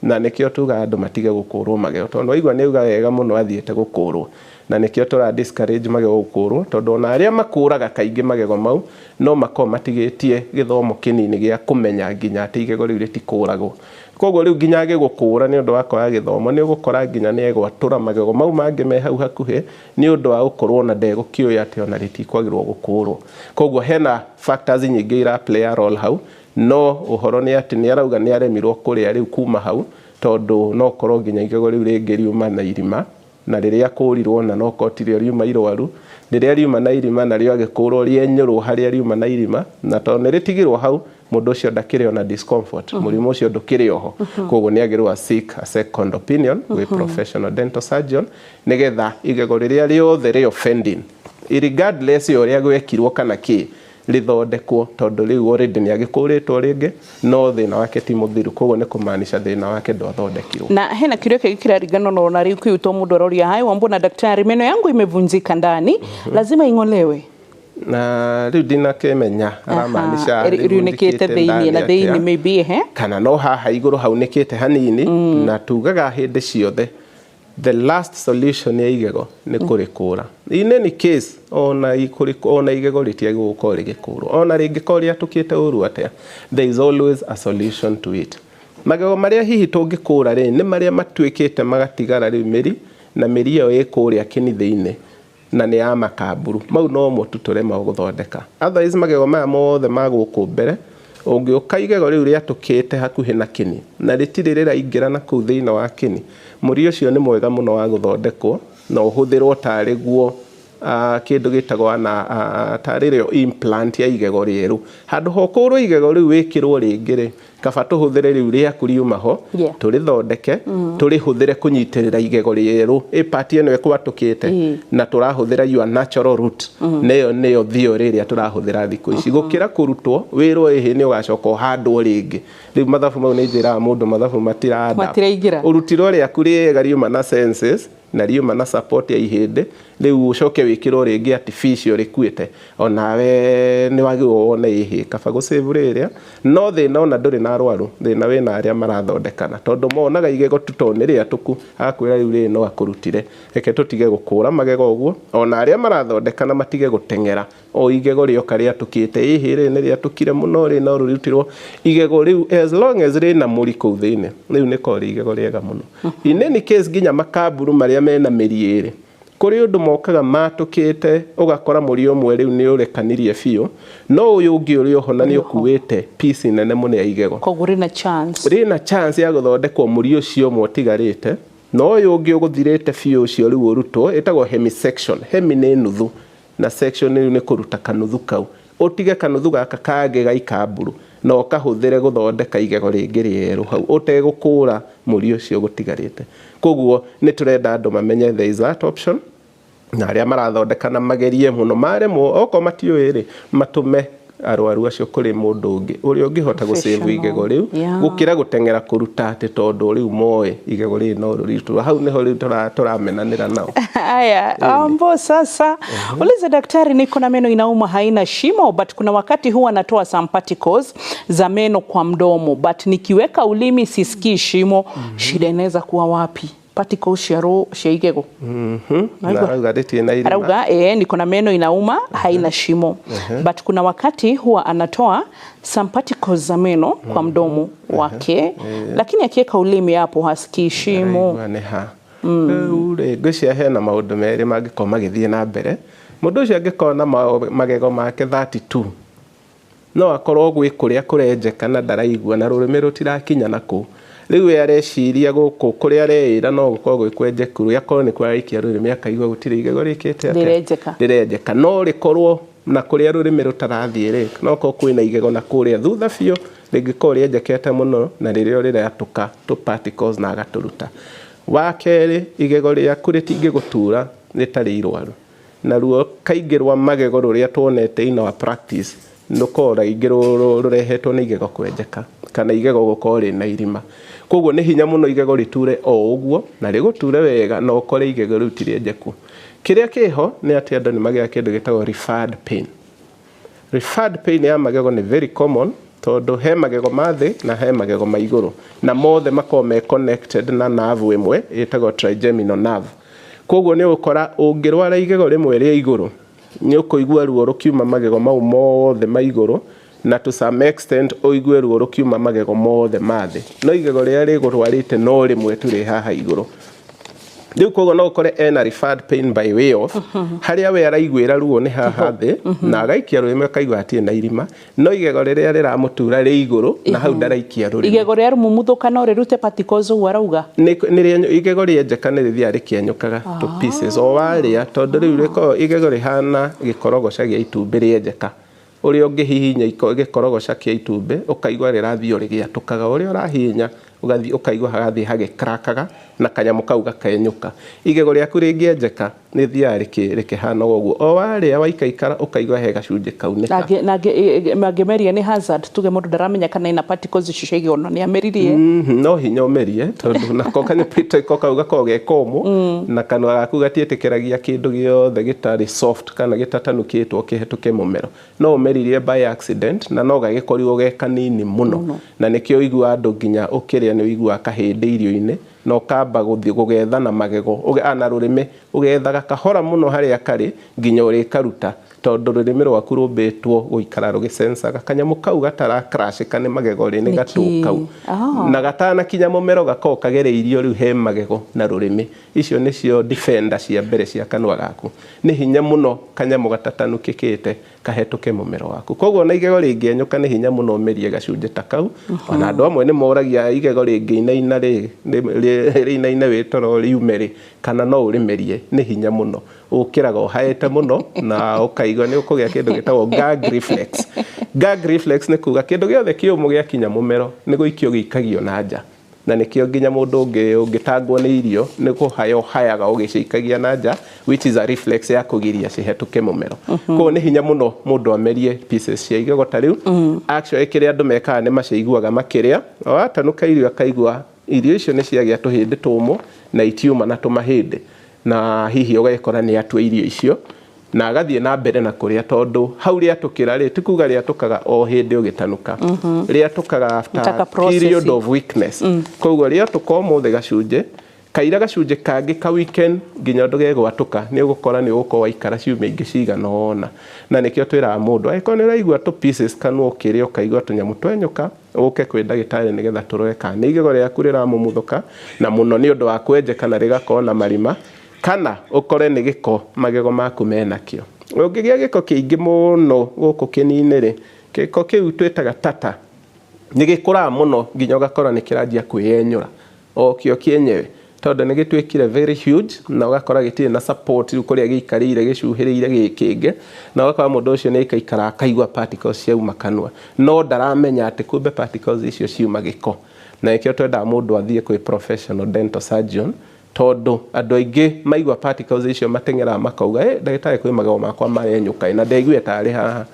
na nĩkĩo tugaga andũ matige gũkũrwo magego, tondũ waigua nĩ auga wega mũno athiĩte gũkũrwo, na nĩkĩo tũra discourage magego gũkũrwo, tondũ ona arĩa makũraga kaingĩ magego mau no makorwo matigĩtie gĩthomo kĩnini gĩa kũmenya nginya atĩ igego rĩu rĩtikũragwo. Koguo rĩu nginya agĩgũkũra nĩ ũndũ wa kwaga gĩthomo, nĩ ũgũkora nginya nĩ egwatũra magego mau mangĩ me hau hakuhĩ nĩ ũndũ wa gũkorwo na ndegũkĩũĩ atĩ ona rĩtikwagĩrĩrwo gũkũrwo. Koguo hena factors nyingĩ ira play a role hau, no ũhoro nĩ atĩ nĩ arauga nĩ aremirwo kũrĩa rĩu kuma hau, tondũ no korwo nginya igego rĩu rĩngĩ riuma na irima, na rĩrĩa kũrirwo na no korwo tirĩo riuma irwaru, rĩrĩa riuma na irima narĩo agĩkũrwo rĩenyũrwo harĩa riuma na irima, na tondũ nĩ rĩtigirwo hau, mũndũ ũcio ndakĩrĩ ona discomfort, mũrimũ ũcio ndũkĩrĩ oho. Koguo nĩ agĩrĩirwo seek a second opinion gwĩ professional dental surgeon, nĩgetha igego rĩrĩa rĩothe rĩ offending, regardless ya ũrĩa gwekirwo kana kĩ, rĩthondekwo, tondũ rĩu already nĩ agĩkũrĩtwo rĩngĩ no thĩna wake ti mũthiru. Koguo nĩ kũmaanisha thĩna wake ndwathondekirwo. Na hena kĩũria kĩngĩ kĩraringana na rĩu kĩu to mũndũ aroria, hai Wambona daktari, meno yangu imevunjika ndani, lazima ing'olewe? Na rĩu ndinakĩmenya aramaanisha riunĩkĩte thĩiniĩ na thĩiniĩ maybe he kana no haha igũrũ haunĩkĩte hanini. Na tugaga hĩndĩ ciothe the last solution ya igego nĩ kũrĩkũra. In any case, ona ona igego rĩtiagĩrĩirwo gũkorwo rĩgĩkũrwo, ona rĩngĩkorwo rĩatũkĩte ũru atĩa, there is always a solution to it. Magego marĩa hihi tũngĩkũra rĩ, nĩ marĩa matuĩkĩte magatigara rĩu mĩri, na mĩri ĩyo ĩ kũrĩa kĩni thĩinĩ. Na nĩ ya makamburu mau no mo tu tũremagwo gũthondeka. Otherwise magego maya mothe ma gũkũ mbere, ũngĩũka igego rĩu rĩatũkĩte hakuhĩ na kĩni na rĩtirĩ rĩraingĩra na kũu thĩinĩ wa kĩni, mũri ũcio nĩ mwega mũno wa gũthondekwo na ũhũthĩrwo tarĩ guo kĩndũ gĩtagwo na tarĩ rĩo implant ya igego rĩerũ. Handũ ha ũkũrwo igego rĩu wĩkĩrwo rĩngĩ rĩ, kaba tũhũthĩre rĩu rĩaku riuma ho, tũrĩthondeke, tũrĩhũthĩre kũnyitĩrĩra igego rĩerũ ĩ part ĩno ĩkwatũkĩte, na tũrahũthĩra your natural root. Nĩyo nĩyo theory ĩrĩa tũrahũthĩra thikũ ici, gũkĩra kũrutwo wĩrwo ĩhĩ nĩ ũgacoka ũhandwo rĩngĩ. Rĩu mathabu mau nĩ njĩraga mũndũ mathabu matiranda. Matiraingĩra. Ũrutirwo rĩaku rĩega riuma na senses na riuma na support ya ihĩndĩ, rĩu ũcoke wĩkĩrwo rĩngĩ artificial rĩkuĩte, onawe nĩ wagĩrĩirwo wone ĩhĩ kaba gũsave rĩrĩa. No thĩna ona ndũrĩ na arwaru, thĩna wĩna arĩa marathondekana, tondũ monaga igego tu tondũ nĩ rĩatũku, agakwĩra rĩu rĩrĩ no akũrutire. Reke tũtige gũkũra magego ũguo, ona arĩa marathondekana matige gũteng'era o igego rĩoka rĩatũkĩte, ĩhĩ rĩrĩ nĩ rĩatũkire mũno, rĩ no rũrutirwo igego rĩu, as long as rĩna mũri kũu thĩinĩ, rĩu nĩ korĩ igego rĩega mũno. In any case, nginya makamburu marĩa mena mĩri ĩrĩ, kũrĩ ũndũ mokaga matũkĩte, ũgakora mũri ũmwe rĩu nĩ ũrekanirie biũ, no ũyũ ũngĩ ũrĩ oho na nĩ ũkuĩte piece nene mũno ya igego. Koguo rĩna chance. Rĩna chance ya gũthondekwo mũri ũcio ũmwe ũtigarĩte, no ũyũ ũngĩ ũgũthirĩte biũ ũcio rĩu ũrutwo, ĩtagwo hemisection. Hemi nĩ nuthu na section rĩu nĩ kũruta kanuthu kau, ũtige kanuthu gaka kangĩ ga ikamburu na ũkahũthĩre gũthondeka igego rĩngĩ rĩerũ hau ũtegũkũra mũri ũcio gũtigarĩte. Koguo nĩ tũrenda andũ mamenye there is that option, na arĩa marathondekana magerie mũno, maremwo okorwo matiũĩ rĩ, matũme arwaru acio kũrĩ mũndũ ũngĩ ũrĩa ũngĩhota gũsave igego rĩu, gũkĩra gũteng'era kũruta atĩ tondũ rĩu moĩ igego rĩrĩ no rũrutwo. Hau nĩho rĩu tũramenanĩra nao. Haya, ambo sasa uliza daktari, niko na meno inauma haina shimo, but kuna wakati huwa natoa some particles za meno kwa mdomo, but nikiweka ulimi sisikii shimo. Shida inaweza kuwa wapi? Particles cia igego. Arauga rĩtirĩ na irima. Arauga niko na meno inauma haina shimo, but kuna wakati huwa anatoa some particles za meno kwa mdomo wake, lakini akiweka ulimi hapo hasikii shimo. Araigua nĩ ha. Rĩu rĩ, ngwĩciria hena maũndũ merĩ mangĩkorwo magĩthiĩ na mbere. Mũndũ ũcio angĩkorwo na magego make 32, no akorwo gwĩ kũrĩa kũrenjeka na ndaraigua na rũrĩmĩ rũtirakinya na kũu. Rĩu we areciria gũkũ kũrĩa areĩra no gũkorwo gwĩ kwenjeku, rĩ akorwo nĩ kũraikia rũrĩmĩ akaigua gũtirĩ igego rĩkĩte atĩa? Rĩrenjeka. Rĩrenjeka. No rĩkorwo na kũrĩa rũrĩmĩ rũtarathiĩ rĩ, no korwo kwĩna igego na kũrĩa thutha biũ rĩngĩkorwo rĩenjekete mũno na rĩrĩo rĩratũka tũ particles na agatũruta. Wa kerĩ, igego rĩaku rĩtingĩgũtura rĩtarĩ irwaru, na ruo kaingĩ rwa magego rũrĩa tuonete in our practice rũkoragwo rĩngĩ rũrehetwo nĩ igego kwenjeka kana igego gũkorwo rĩna irima. Koguo nĩ hinya mũno igego rĩture o ũguo na rĩgũture wega na ũkore igego rĩu ti rĩenjeku. Kĩrĩa kĩho nĩ atĩ andũ nĩ magĩaga kĩndũ gĩtagwo referred pain. Referred pain ya magego nĩ very common, tondũ he magego ma thĩ na he magego ma igũrũ, na mothe makoragwo me connected na nerve ĩmwe ĩtagwo trigeminal nerve. Koguo nĩ ũgũkora ũngĩrwara igego rĩmwe rĩa igũrũ, nĩ ũkũigua ruo rũkiuma magego mau mothe ma igũrũ, na to some extent ũigue ruo rũkiuma magego mothe ma thĩ, no igego rĩrĩa rĩgũrwarĩte no rĩmwe tu rĩ haha igũrũ. Rĩu koguo no ũkore ena referred pain by way of harĩa we araiguĩra ruo nĩ haha thĩ na agaikia rũrĩmĩ akaigua hatirĩ na irima, no igego rĩrĩa rĩramũtura rĩ igũrũ na hau ndaraikia rũrĩmĩ. Igego rĩa rũmumuthũka no rĩrute particles ũguo arauga? Nĩ igego rĩenjeka nĩ rĩthiaga rĩkĩenyũkaga to pieces o warĩa, tondũ rĩu rĩkoragwo igego rĩhana gĩkorogoca gĩa itumbĩ rĩenjeka. Ũrĩa ũngĩhihinya gĩkorogoca kĩa itumbĩ ũkaigua rĩrathiĩ o rĩgĩatũkaga, ũrĩa ũrahihinya ũgathiĩ ũkaigua hagathiĩ hagĩkrakaga na kanyamũ kau gakenyũka. Igego rĩaku rĩngĩenjeka rĩthiaga rĩkĩhana ũguo, o warĩa waikaikara ũkaigua he gacunjĩ kaunĩka. Na mangĩmeria nĩ hazard, tuge mũndũ ndaramenya kana ina particles icio cia igego nĩ ameririe. No hinya ũmerie, tondũ nako kanyapito kau gakoragwo ge komũ na kanua gaku gatiĩtĩkĩragia kĩndũ gĩothe gĩtarĩ soft kana gĩtatanukĩtwo kĩhetũke mũmero. No ũmeririe by accident na no gagĩkorirwo ge kanini mũno, na nĩkĩo ũiguaga andũ nginya ũkĩrĩa nĩ ũiguaga kahĩndĩ irio-inĩ. Na ũkamba gũthiĩ gũgetha na magego na rũrĩmĩ, ũgethaga kahora mũno harĩa karĩ nginya ũrĩkaruta, tondũ rũrĩmĩ rwaku rũmbĩtwo gũikara rũgĩcencaga kanyamũ kau gatarakracĩka nĩ magego rĩ, nĩ gatũ kau. Na gatanakinya mũmero gakoragwo kagereirio rĩu he magego na rũrĩmĩ. Icio nĩcio defender cia mbere cia kanua gaku. Nĩ hinya mũno kanyamũ gatatanukĩkĩte kahetũke mũmero waku. Koguo na igego rĩngĩenyũka nĩ hinya mũno ũmerie gacunjĩ ta kau. Ona andũ amwe nĩ moragia igego rĩngĩinaina rĩ, rĩinaine wĩ toro riume rĩ, kana no ũrĩmerie, nĩ hinya mũno. Ũkĩraga ũhaete mũno na ũkaigua nĩ ũkũgĩa kĩndũ gĩtagwo gag reflex. Gag reflex nĩ kuga kĩndũ gĩothe kĩũmũ gĩakinya mũmero nĩ gũikio gĩikagio na nja. Na nĩkĩo nginya mũndũ ũngĩtangwo nĩ irio nĩ kũhaya ũhayaga ũgĩcikagia na nja, which is a reflex ya kũgiria cihetũke mũmero. Koguo nĩ hinya mũno mũndũ amerie pieces cia igego ta rĩu. Actually kĩrĩa andũ mekaga nĩ maciguaga makĩrĩa, watanuka irio akaigua irio icio nĩ ciagĩa tũhĩndĩ tũmũ na itiuma na tũmahĩndĩ, na hihi ũgekora nĩ atua irio icio na agathiĩ na mbere na kũrĩa, tondũ hau rĩatũkĩra rĩ, ti kuga rĩatũkaga o hĩndĩ ũgĩtanuka, rĩatũkaga after period of weakness. Koguo rĩatũka ũmũthĩ gacunjĩ kaira, gacunjĩ kangĩ ka weekend nginya ũndũ gegwatũka, nĩ ũgũkora nĩ ũgũkorwo waikara ciumia ingĩ cigana ũna. Na nĩkĩo twĩraga mũndũ angĩkorwo nĩ ũraigua tũ pieces kanua ũkĩrĩa ũkaigua tũnyamũ twenyũka, ũke kwĩ ndagĩtarĩ nĩgetha tũrore kana nĩ igego rĩaku rĩramumuthũka na mũno nĩ ũndũ wa kwenjeka na rĩgakorwo na marima, kana ũkore nĩ gĩko magego maku menakĩo. Ũngĩgĩa gĩko kĩingĩ mũno gũkũ kĩni-inĩ rĩ, gĩko kĩu twĩtaga tata, nĩ gĩkũraga mũno nginya ũgakora nĩ kĩranjia kwĩyenyũra o kĩo kĩenyewe, tondũ nĩ gĩtuĩkire very huge na ũgakora gĩtirĩ na support rĩu kũrĩa gĩikarĩire gĩcuhĩrĩire gĩkĩngĩ, na ũgakora mũndũ ũcio nĩ aikaikara akaigua particles ciauma kanua, no ndaramenya atĩ kumbe particles icio ciuma gĩko. Na nĩkĩo twendaga mũndũ athiĩ kwĩ professional dental surgeon, tondũ andũ aingĩ maigua particles icio mateng'eraga makauga, ndagĩtarĩ kwĩ magego makwa marenyũka na ndaiguire tarĩ haha.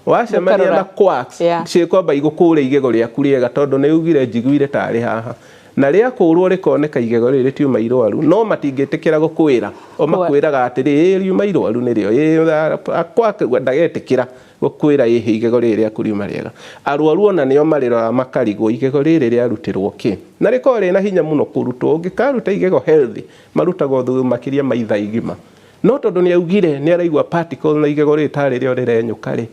Wacemania na quacks ciĩkwamba igũkũre igego rĩaku rĩega, tondũ nĩ ugire njiguire tarĩ haha, na rĩakũrwo rĩkoneka igego rĩrĩ rĩtiuma irwaru, no matingĩtĩkĩra gũkwĩra, o makwĩraga atĩrĩ riuma irwaru nĩrĩo. Quack ndagetĩkĩra gũkwĩra ĩhĩ igego rĩrĩ rĩaku riuma rĩega. Arwaru ona nĩo marĩroraga makarigwo igego rĩrĩ rĩarutĩrwo kĩ, na rĩkoragwo rĩna hinya mũno kũrutwo. Ũngĩkaruta igego healthy marutagwo thumu makĩria ma ithaa igima, no tondũ nĩ augire nĩ araigua particles na igego rĩrĩ tarĩ rĩo rĩrenyũka rĩ,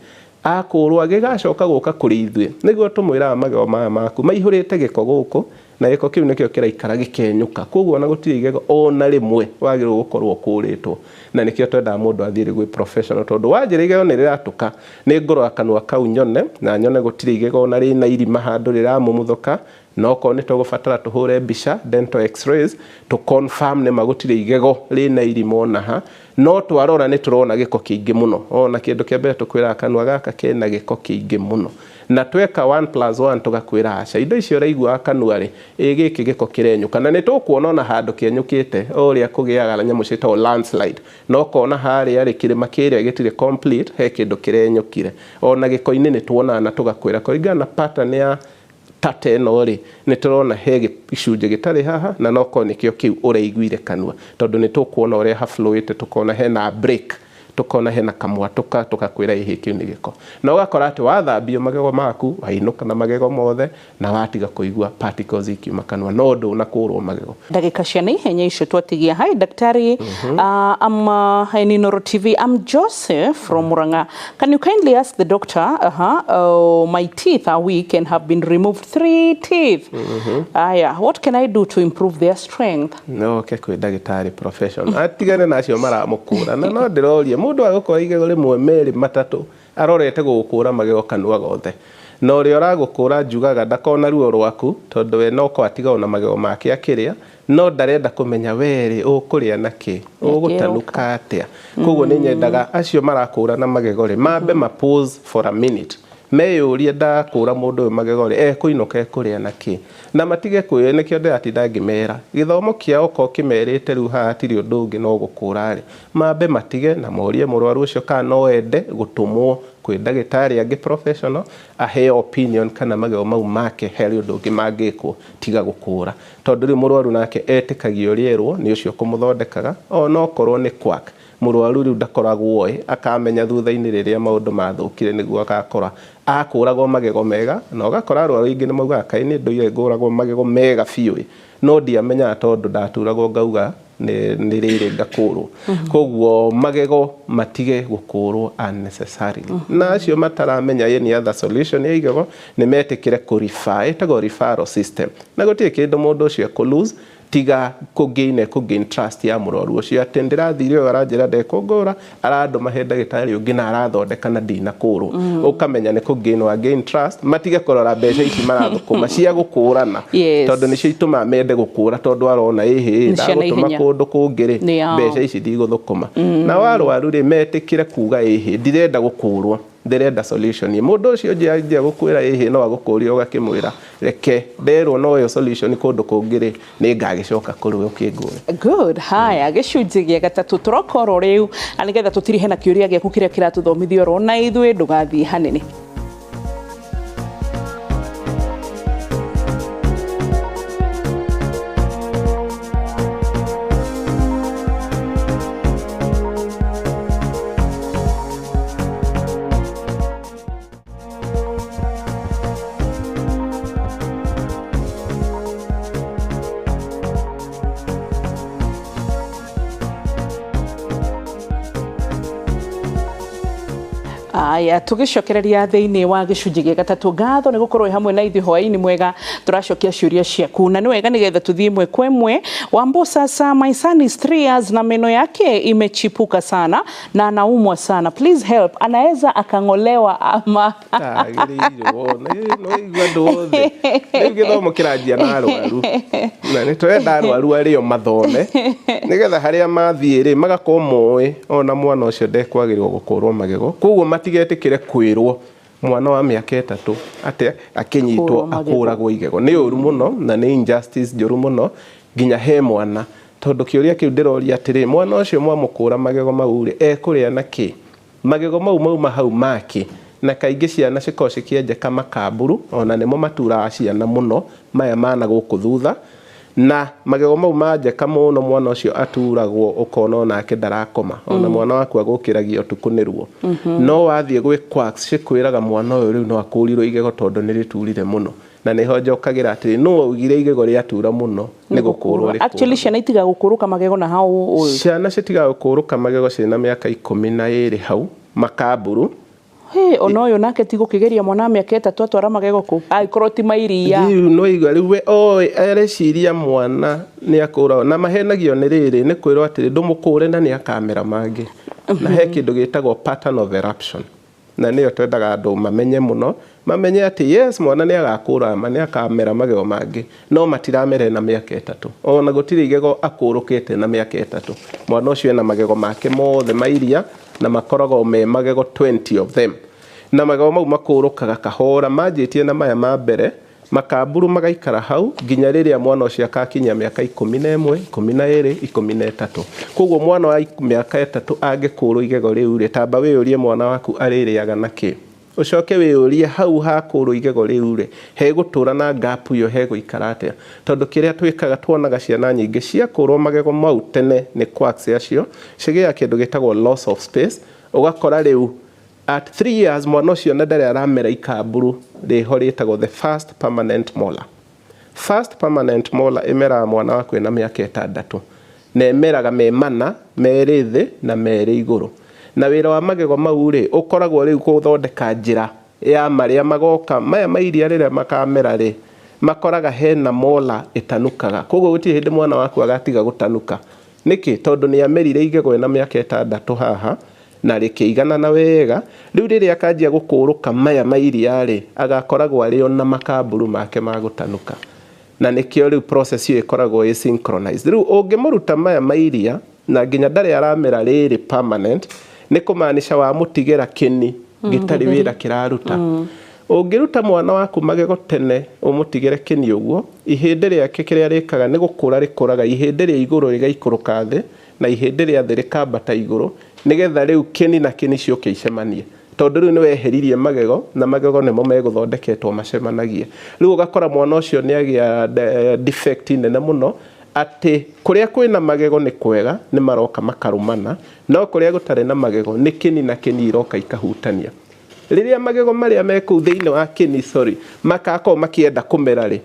akũrwo agĩgacoka gũka kũrĩ ithuĩ nĩguo tũmwĩraga magego maya maku maihũrĩte gĩko gũkũ, na gĩko kĩu nĩkĩo kĩraikara gĩkenyũka, koguo ona gũtirĩ igego ona rĩmwe wagĩrĩirwo gũkorwo ũkũrĩtwo. Na nĩkĩo twendaga mũndũ athiĩ gwĩ professional, tondũ wanjĩra igego nĩ rĩratũka, nĩ ngũrora kanua kau nyone, na nyone gũtirĩ igego ona rĩna irima handũ rĩramumuthũka, na okorwo nĩ tũgũbatara tũhũre mbica dental x-rays to confirm nĩma gũtirĩ igego rĩna irima ona ha. No twarora nĩ tũrona gĩko kĩingĩ mũno. Ona kĩndũ kĩa mbere tũkwĩraga kanua gaka kena gĩko kĩingĩ mũno, na tweka 1 + 1 tũgakwĩra aca, indo icio ũraigua kanua rĩ, ĩ gĩkĩ gĩko kĩrenyũka. Na nĩ tũkuona ona handũ kĩenyũkĩte o ũrĩa kũgĩaga nyamũ ciĩtagwo landslide, na ũkona harĩa rĩ kĩrĩma kĩrĩa gĩtirĩ complete, he kĩndũ kĩrenyũkire. Ona gĩko-inĩ nĩ tuonaga na tũgakwĩra kũringana na pattern ya tata ĩno rĩ, nĩ tũrona he gĩcunjĩ gĩtarĩ haha, na no korwo nĩkĩo kĩu ũraiguire kanua, tondũ nĩ tũkuona ũrĩa haflowĩte, tũkona hena break, tukona hena kamwatũka, tugakwĩra ĩhĩ kĩu nĩ gĩko. Na ũgakora atĩ wathambio magego maku, wainũka na magego mothe, na watiga kũigua particles ikiuma kanua, no ndũnakũrwo magego. Ndagĩka cia naihenya icio twatigia. Hi daktari, I'm Inooro TV. I'm Joseph from Murang'a. Can you kindly ask the doctor, my teeth are weak and have been removed 3 teeth. Aya, what can I do to improve their strength? No, okay, kwĩ ndagĩtarĩ professional. Atigane na acio maramũkũra. Na no ndĩroria mũndũ agũkora igego rĩmwe merĩ matatũ arorete gũgũkũra magego kanua gothe, na ũrĩa ũragũkũra njugaga ndakona ruo rwaku, tondũ we no kwatiga ona magego make akĩrĩa, no ndarenda kũmenya werĩ ũkũrĩa na kĩ, ũgũtanuka atĩa. Koguo nĩ nyendaga acio marakũra na magego rĩ, mambe ma pause for a minute, meyũrie ndakũra mũndũ ũyũ magego rĩ, ekũinũka ekũrĩa na kĩ, na matige kwĩyo. Nĩkĩo ndĩratinda ngĩmera gĩthomo kĩao okorwo kĩmerĩte rĩu haha hatirĩ ũndũ ũngĩ no gũkũra rĩ, mambe matige na morie mũrwaru ũcio kana no ende gũtũmwo Kwĩ ndagĩtarĩ angĩ professional aheo opinion kana magego mau make harĩ ũndũ ũngĩ mangĩkwo tiga gũkũra, tondũ rĩu mũrwaru nake etĩkagia ũrĩa erwo nĩ ũcio kũmũthondekaga, onokorwo nĩ quack. Mũrwaru rĩu ndakoragwo oĩ, akamenya thutha-inĩ rĩrĩa maũndũ mathũkire nĩguo agakora akũragwo magego mega. Na ũgakora arwaru aingĩ nĩ maugaga, "Kaĩ nĩ ndũire ngũragwo magego mega biũ ĩ, no ndiamenyaga tondũ ndaturagwo ngauga nĩ rĩrĩ ngakũrwo." Koguo magego matige gũkũrwo unnecessarily, na acio mataramenya any other solution ya igego nĩ metĩkĩre kũ-refer, ĩtagwo referral system, na gũtirĩ kĩndũ mũndũ ũcio ekũ lose tiga kũ gain trust ya mũrwaru ũcio, atĩ ndĩrathire ũyũ aranjĩra ndekũngũra, arandũma he ndagĩtarĩ ũngĩ na arathondeka na ndinakũrwo. Ũkamenya nĩ kũ gain wa gain trust. Matige kũrora mbeca ici marathũkũma cia gũkũrana, tondũ nĩcio itũmaga mende gũkũra, tondũ arona ĩhĩ Nĩ cia ndagũtũma naihenya. Kũndũ kũngĩ rĩ, Nĩ mbeca ici ndigũthũkũma. Na warwaru rĩ, metĩkĩre kuga, "Ĩhĩ, ndirenda gũkũrwo, ndĩrenda solution." Mũndũ ũcio ũngĩ anjia gũkwĩra ĩhĩ no agũkũria, ũgakĩmwĩra, "Reke nderwo no yo solution kũndũ kũngĩ rĩ, nĩ ngagĩcoka kũrĩ we ũkĩngũre." Good. Haya, gĩcunjĩ gĩa gatatũ tũrokorwo rĩu na nĩgetha tũtirihe na kĩũria gĩaku kĩrĩa kĩratũthomithia oro na ithuĩ. Ndũgathiĩ hanene. Aya, tũgĩcokereria thĩinĩ wa gĩcunjĩ gĩa gatatũ, ngatho nĩ gũkorwo wĩ hamwe na ithuĩ. Hwaĩ-inĩ mwega. Tũracokia ciũria ciaku na nĩ wega nĩgetha tũthiĩ ĩmwe kwa ĩmwe. Wambo, sasa my son is 3 years na meno yake imechipuka sana na anaumwa sana. Please help, anaweza akang'olewa ama? Tagĩrĩirwo no igua andũ othe rĩu gĩthomo kĩranjia na arwaru, na nĩ tũrenda arwaru arĩo mathome nĩgetha harĩa mathiĩ rĩ, magakorwo moĩ ona mwana ũcio ndekwagĩrĩrwo gũkũrwo magego. Koguo matigetĩkĩre kwĩrwo mwana wa mĩaka 3 atĩ akĩnyitwo Kũrwo magego. Akũragwo igego nĩ ũru mũno na nĩ injustice njũru mũno nginya he mwana, tondũ kĩũria kĩu ndĩroria atĩrĩ, mwana ũcio mwamũkũra magego mau rĩ, ekũrĩa na kĩ? Magego mau mauma hau makĩ? Na kaingĩ ciana cikoragwo cikĩenjeka makamburu, ona nĩmo maturaga ciana mũno maya mana gũkũ thutha, na magego mau manjeka mũno, mwana ũcio aturagwo, ũkona onake ndarakoma, ona mwana waku agũkĩragia ũtukũ nĩ ruo. No wathiĩ gwĩ quacks, cikwĩraga mwana ũyũ rĩu no akũrirwo igego tondũ nĩ rĩturire mũno. Na nĩho njokagĩra atĩrĩ, nũ waugire igego rĩatura mũno nĩ gũkũrwo? Actually ciana itiga gũkũrũka magego na hau ũyũ? Ciana citigaga gũkũrũka magego ciĩna mĩaka 12 hau makamburu. Hey, ona ũyũ nake ti gũkĩgeria mwana wa mĩaka 3 atwara magego kũ angĩkorwo ti mairia? Rĩu no igua rĩu we oĩ areciria mwana nĩ akũra, na mahenagio nĩ rĩrĩ, nĩ kwĩrwo atĩrĩ, ndũmũkũre na nĩ akamera mangĩ. Na he kĩndũ gĩtagwo pattern of eruption, na nĩyo twendaga andũ mamenye mũno, mamenye atĩ yes, mwana nĩ agakũra ma nĩ akamera magego mangĩ, no matiramera na mĩaka 3. Ona gũtirĩ igego akũrũkĩte na mĩaka 3. Mwana ũcio ena magego make mothe mairia, na makoragwo me magego 20 of them, na magego mau makũrũkaga kahora manjĩtie na maya ma mbere makamburu, magaikara hau nginya rĩrĩa mwana ũcio akakinyia mĩaka 11, 12, 13. Koguo mwana wa mĩaka 3 angĩkũrwo igego rĩu rĩ, tamba wĩyũrie mwana waku arĩrĩaga na kĩ? Ũcoke wĩyũrie, hau hakũrwo igego rĩu rĩ, hegũtũra na gap ĩyo hegũikara atĩa? Tondũ kĩrĩa twĩkaga, tuonaga ciana nyingĩ ciakũrwo magego mau tene nĩ quacks acio, cigĩaga kĩndũ gĩtagwo loss of space. Ũgakora rĩu at 3 years mwana ũcio na ndarĩ aramera ikamburu rĩho rĩtagwo the first permanent molar. First permanent molar ĩmeraga mwana waku ena mĩaka 6, na ĩmeraga me mana, merĩ thĩ na merĩ igũrũ. Na wĩra wa magego mau rĩ, ũkoragwo rĩu gũthondeka njĩra ya marĩa magoka maya mairia. Rĩrĩa makamera rĩ, makoraga hena molar ĩtanukaga. Koguo gũtirĩ hĩndĩ mwana waku agatiga gũtanuka. Nĩkĩ? Tondũ nĩ amerire igego ena mĩaka 6 haha na rĩkĩiganana wega. Rĩu rĩrĩa akanjia gũkũrũka maya mairia rĩ, agakoragwo arĩ ona makamburu make ma gũtanuka, na nĩkĩo rĩu process ĩyo ĩkoragwo ĩ synchronized. Rĩu ũngĩmũruta maya mairia na nginya ndarĩ aramera rĩrĩ permanent, nĩ kũmaanisha wamũtigĩra kĩni gĩtarĩ wĩra kĩraruta. Ũngĩruta mwana waku magego tene ũmũtigĩre kĩni ũguo, ihĩndĩ rĩake kĩrĩa rĩkaga nĩ gũkũra rĩkũraga, ihĩndĩ rĩa igũrũ rĩgaikũrũka thĩ na ihĩndĩ rĩa thĩ rĩkambata igũrũ, nĩgetha rĩu kĩni na kĩni ciũke icemanie. Tondũ rĩu nĩ weheririe magego, na magego nĩmo megũthondeketwo macemanagie. Rĩu ũgakora mwana ũcio nĩ agĩa defect nene mũno, atĩ kũrĩa kwĩna magego nĩ kwega, nĩ maroka makarũmana, no kũrĩa gũtarĩ na magego nĩ kĩni na kĩni iroka ikahutania. Rĩrĩa magego marĩa me kũu thĩinĩ wa kĩni, sorry, makakorwo makĩenda kũmera rĩ,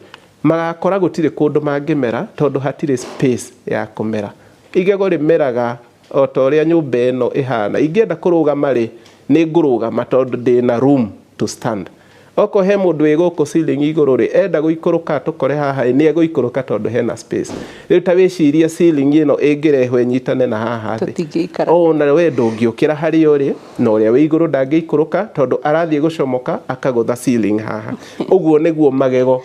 magakora gũtirĩ kũndũ mangĩmera tondũ hatirĩ space ya kũmera. Igego rĩmeraga o ta ũrĩa nyũmba ĩno ĩhana. Ingĩenda kũrũgama rĩ, nĩ ngũrũgama tondũ ndĩna room to stand. Okorwo he mũndũ wĩ gũkũ ceiling igũrũ rĩ, enda gũikũrũka tũkore haha ĩ, nĩ egũikũrũka tondũ hena space. Rĩu ta wĩcirie ceiling ĩno ĩngĩrehwo ĩnyitane na haha thĩ. Tũtingĩikara. Ona we ndũngĩũkĩra harĩa ũrĩ, na ũrĩa wĩ igũrũ ndangĩikũrũka tondũ arathiĩ gũcomoka akagũtha ceiling haha. Ũguo nĩguo magego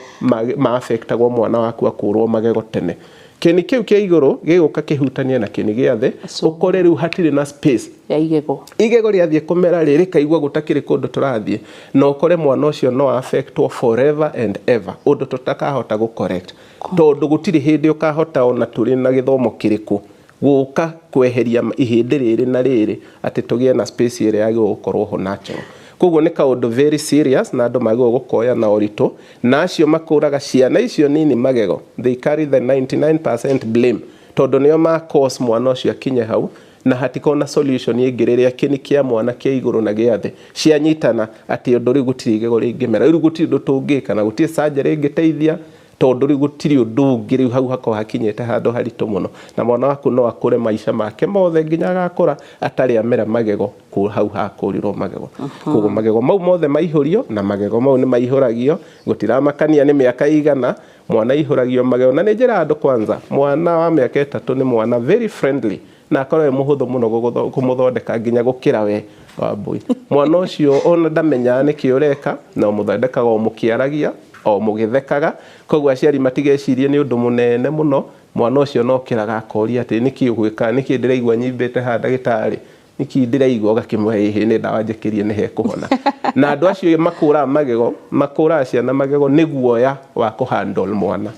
ma affectagwo mwana waku akũrwo magego tene. Kĩni kĩu kĩa igũrũ gĩgũka kĩhutanie na kĩni gĩa thĩ, ũkore rĩu hatirĩ na space ya igego. Igego rĩathiĩ kũmera rĩ, rĩkaigua gũtakĩrĩ kũndũ tũrathiĩ, na ũkore mwana ũcio no affectwo forever and ever, ũndũ tũtakahota gũ correct, tondũ gũtirĩ hĩndĩ ũkahota ona tũrĩ na gĩthomo kĩrĩkũ gũka kweheria ihĩndĩ rĩrĩ na rĩrĩ atĩ tũgĩe na space ĩrĩa yagĩrĩirwo gũkorwo ho natural. Koguo nĩ kaũndũ very serious na andũ magĩrĩirwo gũkoya na ũritũ, na acio makũraga ciana icio nini magego, they carry the 99% blame, tondũ nĩo ma cause mwana ũcio akinye hau, na hatikorwo na solution ĩngĩ rĩrĩa kĩni kĩa mwana kĩa igũrũ na gĩa thĩ cianyitana, atĩ ũndũ rĩu gũtirĩ igego rĩngĩmera, rĩu gũtirĩ ũndũ tũngĩka na gũtirĩ surgery ĩngĩteithia, tondũ rĩu gũtirĩ ũndũ ũngĩ, rĩu hau hakorwo hakinyĩte handũ haritũ mũno, na mwana waku no akũre maica make mothe nginya agakũra atarĩ amera magego kũ hau hakũrirwo magego. Koguo magego mau mothe maihũrio, na magego mau nĩ maihũragio, gũtiramakania nĩ mĩaka igana mwana aihũragio magego. Na nĩ njĩra andũ, kwanza mwana wa mĩaka 3 nĩ mwana very friendly na akorwo e mũhũthũ mũno kũmũthondeka nginya gũkĩra we Wambui. Mwana ũcio ona ndamenyaga nĩkĩ ũreka, na ũmũthondekaga o mũkĩaragia o mũgĩthekaga. Koguo aciari matigecirie nĩ ũndũ mũnene mũno. Mwana ũcio no kĩraga akoria atĩ nĩkĩ ũgwĩka, nĩkĩ ndĩraigua nyimbĩte haha ndagĩtarĩ, nĩkĩ ndĩraigua, ũgakĩmũhe ĩhĩ nĩ ndawa njĩkĩrie nĩ hekũhona. Na andũ acio makũraga magego, makũraga ciana magego nĩ guoya wa kũhandle mwana,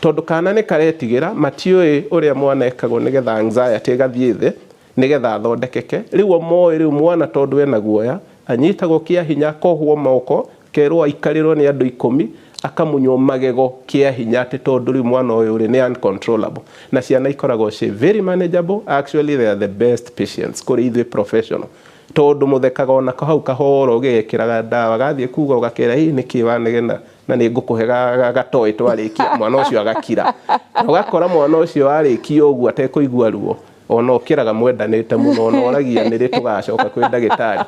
tondũ kana nĩ karetigĩra, matiũĩ ũrĩa mwana ekagwo nĩgetha anxiety ĩgathiĩ thĩ nĩgetha athondekeke. Rĩu o moĩ rĩu mwana tondũ ena guoya anyitagwo kĩa hinya, akohwo moko, kerwo aikarĩrwo nĩ andũ 10, akamunywo magego kĩa hinya, atĩ tondũ rĩu mwana ũyũ rĩ nĩ uncontrollable. Na ciana ikoragwo ci very manageable. Actually, they are the best patients kũrĩ ithuĩ professional, tondũ mũthekaga onako hau kahoro ũgĩgekĩraga ndawa, gathiĩ kuga ũgakera ĩ nĩkĩ wanegena na nĩ ngũkũhe gatoĩ twarĩkia, mwana ũcio agakira, na ũgakora mwana ũcio warĩkia ũguo atekũigua ruo, ona ũkĩraga mwendanĩte mũno, ona ũragia nĩrĩ tũgacoka kwĩ ndagĩtarĩ.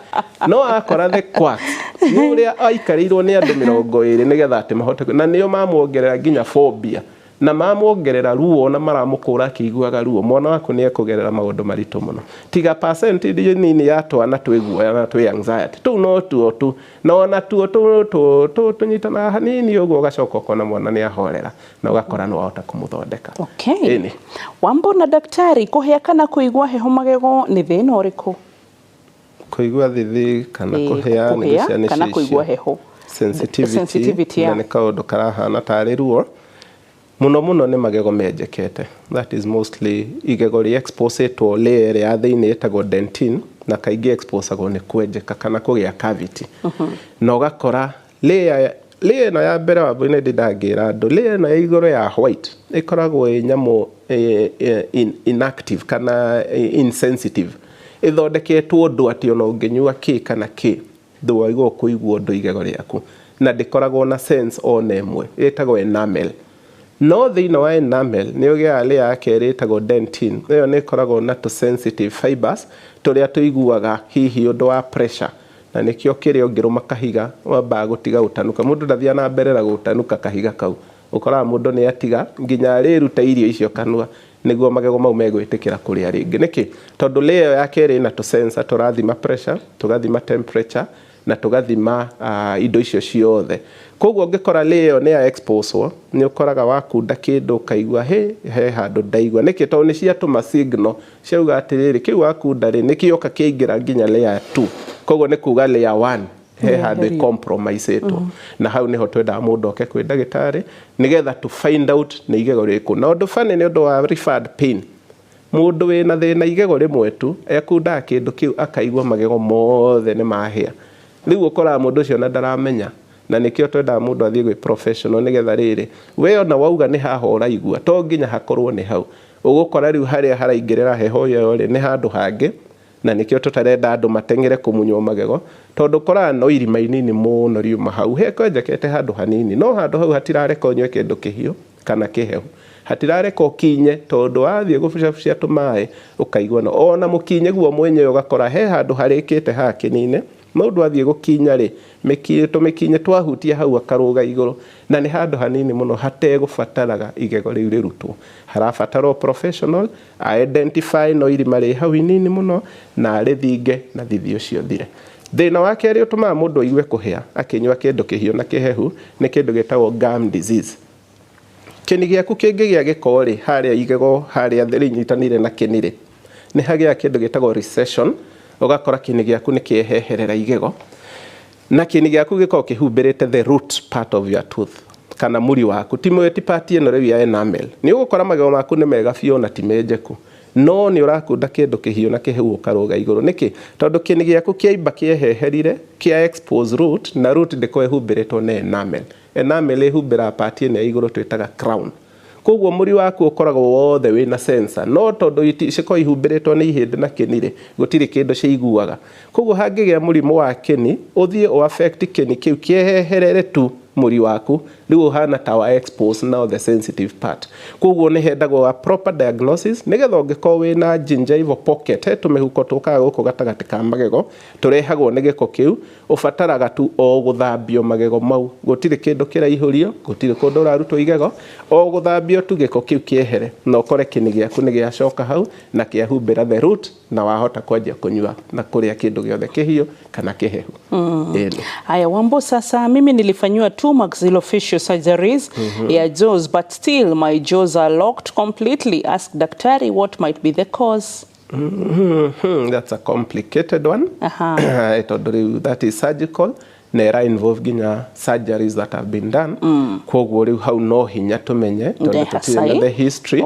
No akora the quacks nĩ ũrĩa aikarĩirwo nĩ andũ 20 nĩgetha atĩ mahote, na nĩo mamuongerera nginya phobia na mamuongerera ruo na maramũkũra akĩiguaga ruo. Mwana waku nĩ ekũgerera maũndũ maritũ mũno, tiga percentage nini ya twana twĩ guoya na twĩ anxiety tũu, no tuo tu, na ona tuo tũnyitanaga hanini ũguo, ũgacoka ũkona mwana nĩ ahorera na ũgakora nĩ wahota kũmũthondeka. Okay. Ĩni. Wambo na daktari, kũhĩa kana kũigua heho magego nĩ thĩna ũrĩkũ? Kũigua thithi kana kũhĩa nĩ kũhĩa ciana kana icio kũigua heho. Sensitivity, Sensitivity, na nĩ kaũndũ karahana tarĩ ruo mũno mũno, nĩ magego menjekete. That is mostly igego rĩ exposetwo layer ya thĩinĩ ĩtagwo dentin, na kaingĩ exposagwo nĩ kwenjeka kana kũgĩa cavity, na ũgakora layer ĩno ya mbere wa nĩ ndangĩra andũ, layer ĩno ya igũrũ ya white ĩkoragwo ĩ nyamũ inactive kana insensitive, ĩthondeketwo ũndũ atĩ ona ũngĩnyua kĩ kana kĩ ndũagĩrĩirwo kũigua ũndũ igego rĩaku, na ndĩkoragwo na sense ona ĩmwe, ĩtagwo enamel. No thĩinĩ wa enamel nĩ ũgĩaga layer ya kerĩ ĩtagwo dentin. Ĩyo nĩ ĩkoragwo na tũ sensitive fibers tũrĩa tũiguaga hihi ũndũ wa pressure, na nĩkĩo kĩrĩa ũngĩrũma kahiga wambaga gũtiga gũtanuka, mũndũ ndathiaga na mbere na gũtanuka kahiga kau, ũkoraga mũndũ nĩ atiga nginya arĩruta irio icio kanua nĩguo magego mau megwĩtĩkĩra kũrĩa rĩngĩ. Nĩkĩ? Tondũ layer ĩyo ya kerĩ ĩna tũ sensor tũrathima pressure, tũgathima temperature na tũgathima indo icio ciothe. Koguo ũngĩkora layer ĩyo nĩ ya exposwo, nĩ ũkoraga wakunda kĩndũ ũkaigua he handũ ndaigua. Nĩkĩ? Tondũ nĩ ciatũma signal ciauga atĩrĩrĩ, kĩu wakunda rĩ nĩkĩoka kĩaingĩra nginya layer 2. Koguo nĩ kuga layer 1 he handũ ĩcompromisetwo, na hau nĩho twendaga mũndũ oke kwĩ ndagĩtarĩ nĩgetha to find out nĩ igego rĩrĩkũ. Na ũndũ funny, nĩ ũndũ wa referred pain, Mũndũ wĩna thĩna igego rĩmwe tu ekundaga kĩndũ kĩu akaigua magego mothe nĩ mahĩa. Rĩu ũkoraga mũndũ ũcio na ndaramenya, na nĩkĩo twendaga mũndũ athiĩ gwĩ professional nĩgetha rĩrĩ we ona wauga nĩ haha ũraigua to nginya hakorwo nĩ hau. Ũgũkora rĩu harĩa haraingĩrĩra heho ĩyo rĩ nĩ handũ hangĩ, na nĩkĩo tũtarenda andũ mateng'ere kũmunywo magego, tondũ ũkoraga no irima inini mũno riuma hau hekwenjekete handũ hanini, no handũ hau hatirareka ũnyue kĩndũ kĩhiũ kana kĩhehu, hatirareka ũkinye, tondũ wathiĩ gũbucabucia tũmaĩ ũkaigua no ona mũkinye guo mwenyewe ũgakora he handũ harĩkĩte haha kĩnini, mũndũ athiĩ gũkinya rĩ tũmĩkinye twahutia hau akarũga igũrũ, na nĩ handũ hanini mũno hategũbataraga igego rĩu rĩrutwo. Harabatara professional identify no irima rĩ hau inini mũno na arĩthinge na thithi ũcio thire. Thĩna wa kerĩ ũtũmaga mũndũ aigue kũhĩa akĩnyua kĩndũ kĩhiũ na kĩhehu nĩ kĩndũ gĩtagwo gum disease. Kĩni gĩaku kĩngĩgĩa gĩko rĩ harĩa igego harĩa rĩnyitanĩire na kĩni rĩ nĩ hagĩa kĩndũ gĩtagwo recession, ũgakora kĩni gĩaku nĩ kĩeheherera igego na kĩni gĩaku gĩkoragwo kĩhumbĩrĩte the root part of your tooth kana mũri waku, ti ti part ĩno rĩu ya enamel. Nĩ ũgũkora magego maku nĩ mega biũ na ti menjeku, no nĩ ũrakunda kĩndũ kĩhiũ na kĩhehu ũkarũga igũrũ. Nĩkĩ? Tondũ kĩni gĩaku kĩaimba kĩeheherire kĩa expose root, na root ndĩkoragwo ĩhumbĩrĩtwo nĩ enamel. Enamel ĩhumbĩraga part ĩno ya igũrũ twĩtaga crown. Koguo mũri waku ũkoragwo wothe wĩna sensor, no tondũ cikoragwo ihumbĩrĩtwo nĩ ihĩndĩ na kĩni rĩ, gũtirĩ kĩndũ ciiguaga. Koguo hangĩgĩa mũrimũ wa kĩni ũthiĩ ũ affect kĩni kĩu kĩeheherere tu mũri waku, rĩu ũhana ta wa expose now the sensitive part. Koguo nĩ hendagwo a proper diagnosis nĩgetha ũngĩkorwo wĩna gingival pocket, he tũmĩhuko tũkaga gũkũ gatagatĩ ka magego tũrehagwo nĩ gĩko kĩu, ũbataraga tu o gũthambio magego mau, gũtirĩ kĩndũ kĩraihũrio, gũtirĩ kũndũ ũrarutwo igego, o gũthambio tu gĩko kĩu kĩehere, na ũkore kĩni gĩaku nĩ gĩacoka hau na kĩahumbĩra the root, na wahota kwanjia kũnyua na kũrĩa kĩndũ gĩothe kĩhiũ kana kĩhehu. Haya Wambo, sasa mimi nilifanyiwa 2 maxillofacial surgeries ya jaws, but still my jaws are locked completely. Ask daktari what might be the cause. That's a complicated one. Tondũ rĩu that is surgical na ĩra involve nginya surgeries that have been done. Koguo rĩu hau no hinya tũmenye tondũ tũtirĩ na the history.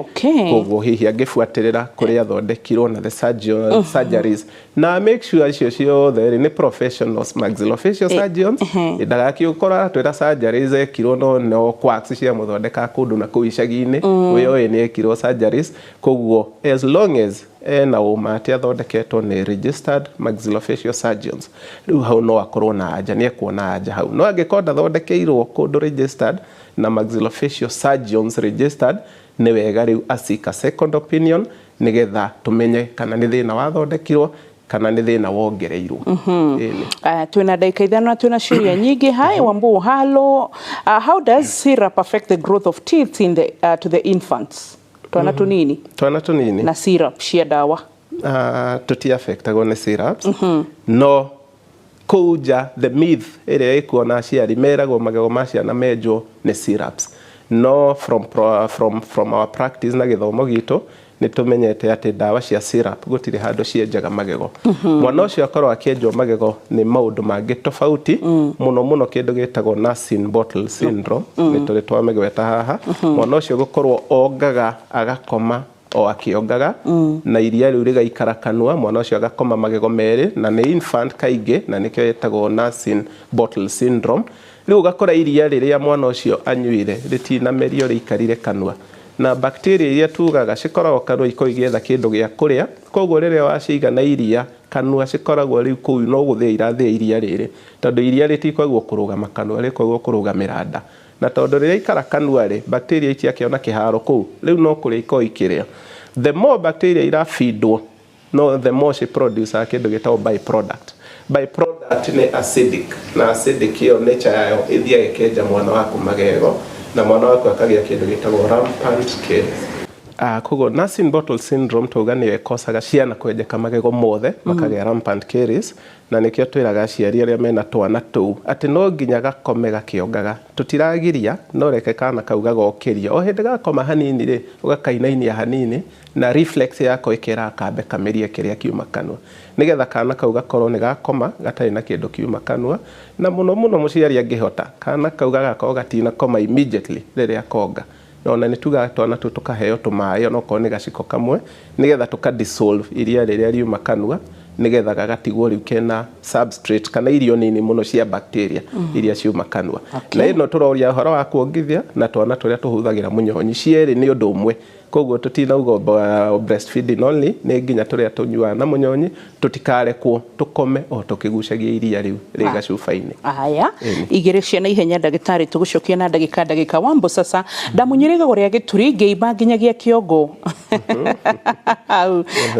Koguo hihi angĩbuatĩrĩra kũrĩa athondekirwo na the surgeries na make sure icio ciothe rĩ nĩ professionals maxillofacial surgeons, ndagakĩũkora twĩra surgeries ekirwo no quacks cia mũthondeka kũndũ na kũu icagi-inĩ, wĩoĩ nĩ ekirwo surgeries. Koguo as long as ena ũma atĩ athondeketwo nĩ registered maxillofacial surgeons, rĩu hau no akorwo na anja, nĩ ekuona anja hau. No angĩkorwo ndathondekeirwo kũndũ registered na maxillofacial surgeons registered, nĩ wega rĩu asika second opinion nĩgetha tũmenye kana nĩ thĩna wathondekirwo kana nĩ thĩna wongereirwo. Twina dakika ithano na twina ciũria nyingĩ. Hi Wambo, hello. How does syrup affect the growth of teeth in the to the infants? Twana tunini. Twana tunini. Na syrup cia dawa. Tuti affectagwo nĩ syrups. No kũu nja the myth ĩrĩa ĩkuona aciari meragwo magego ma ciana menjwo nĩ syrups. No from our practice na gĩthomo gitũ nĩ tũmenyete atĩ ndawa cia syrup gũtirĩ handũ cienjaga magego. Mwana ũcio akorwo akĩenjwo magego nĩ maũndũ mangĩ tofauti, mũno mũno kĩndũ gĩtagwo nursing bottle syndrome, nĩ tũrĩ twamĩgweta haha. Mwana ũcio gũkorwo ongaga agakoma o akĩongaga, na iria rĩu rĩgaikara kanua, mwana ũcio agakoma magego merĩ, na nĩ infant kaingĩ, na nĩkĩo ĩtagwo nursing bottle syndrome. Rĩu ũgakora iria rĩrĩa mwana ũcio anyuire rĩtinamerio rĩikarire kanua, na bacteria iria tugaga cikoragwo kanua ikoragwo igĩetha kĩndũ gĩa kũrĩa, koguo rĩrĩa waciiga na iria kanua cikoragwo rĩu kũu no gũthĩa irathĩa iria rĩrĩ, tondũ iria rĩtikoragwo kũrũgama kanua, rĩkoragwo kũrũgamĩra nda, na tondũ rĩrĩa ikara kanua rĩ, bacteria itiakĩona kĩharo kũu, rĩu no kũrĩa ikoragwo ikĩrĩa. The more bacteria irafeedwo, no the more she produce kĩndũ gĩtagwo byproduct. Byproduct nĩ acidic, na acidic ĩyo nature yayo ĩthiaga ĩkenja mwana waku magego, na mwana waku akagĩa kĩndũ gĩtagwo rampant caries. Koguo nursing bottle syndrome tuga nĩyo ĩkosaga ciana kwenjeka magego mothe makagĩa rampant caries, na nĩkĩo twĩraga aciari arĩa mena twana tũu atĩ no nginya gakome gakĩongaga, tũtiragiria no reke kana kau gagokĩria o hĩndĩ gakoma hanini rĩ, ũgakainainia hanini na reflex yako ĩkĩraga kambe kamerie kĩrĩa kiuma kanua, nĩgetha kana kau gakorwo nĩ gakoma gatarĩ na kĩndũ kiuma kanua. Na mũno mũno mũciari angĩhota kana kau gagakorwo gatinakoma immediately rĩrĩa konga, Ona nĩ tugaga twana tũu tũkaheo tũmaĩ onokorwo nĩ gaciko kamwe, nĩgetha tũka dissolve iria rĩrĩa riuma kanua, nĩgetha gagatigwo rĩu kena substrate kana irio nini mũno cia bacteria iria ciuma kanua. Na ĩno tũroria ũhoro wa kuongithia na twana tũrĩa tũhũthagĩra mũnyonyi, cierĩ nĩ ũndũ ũmwe. Koguo tũtinauga breastfeeding only, nĩ nginya tũrĩa tũnyuaga na mũnyonyi tũtikarekwo tũkome o tũkĩgucagia iria rĩu rĩ gacuba-inĩ. Aya, igĩrĩ cia naihenya ndagĩtarĩ, tũgũcokia na ndagĩka wambo. Sasa ndamunyire igego rĩa gĩturi ngĩimba nginyagia kĩongo.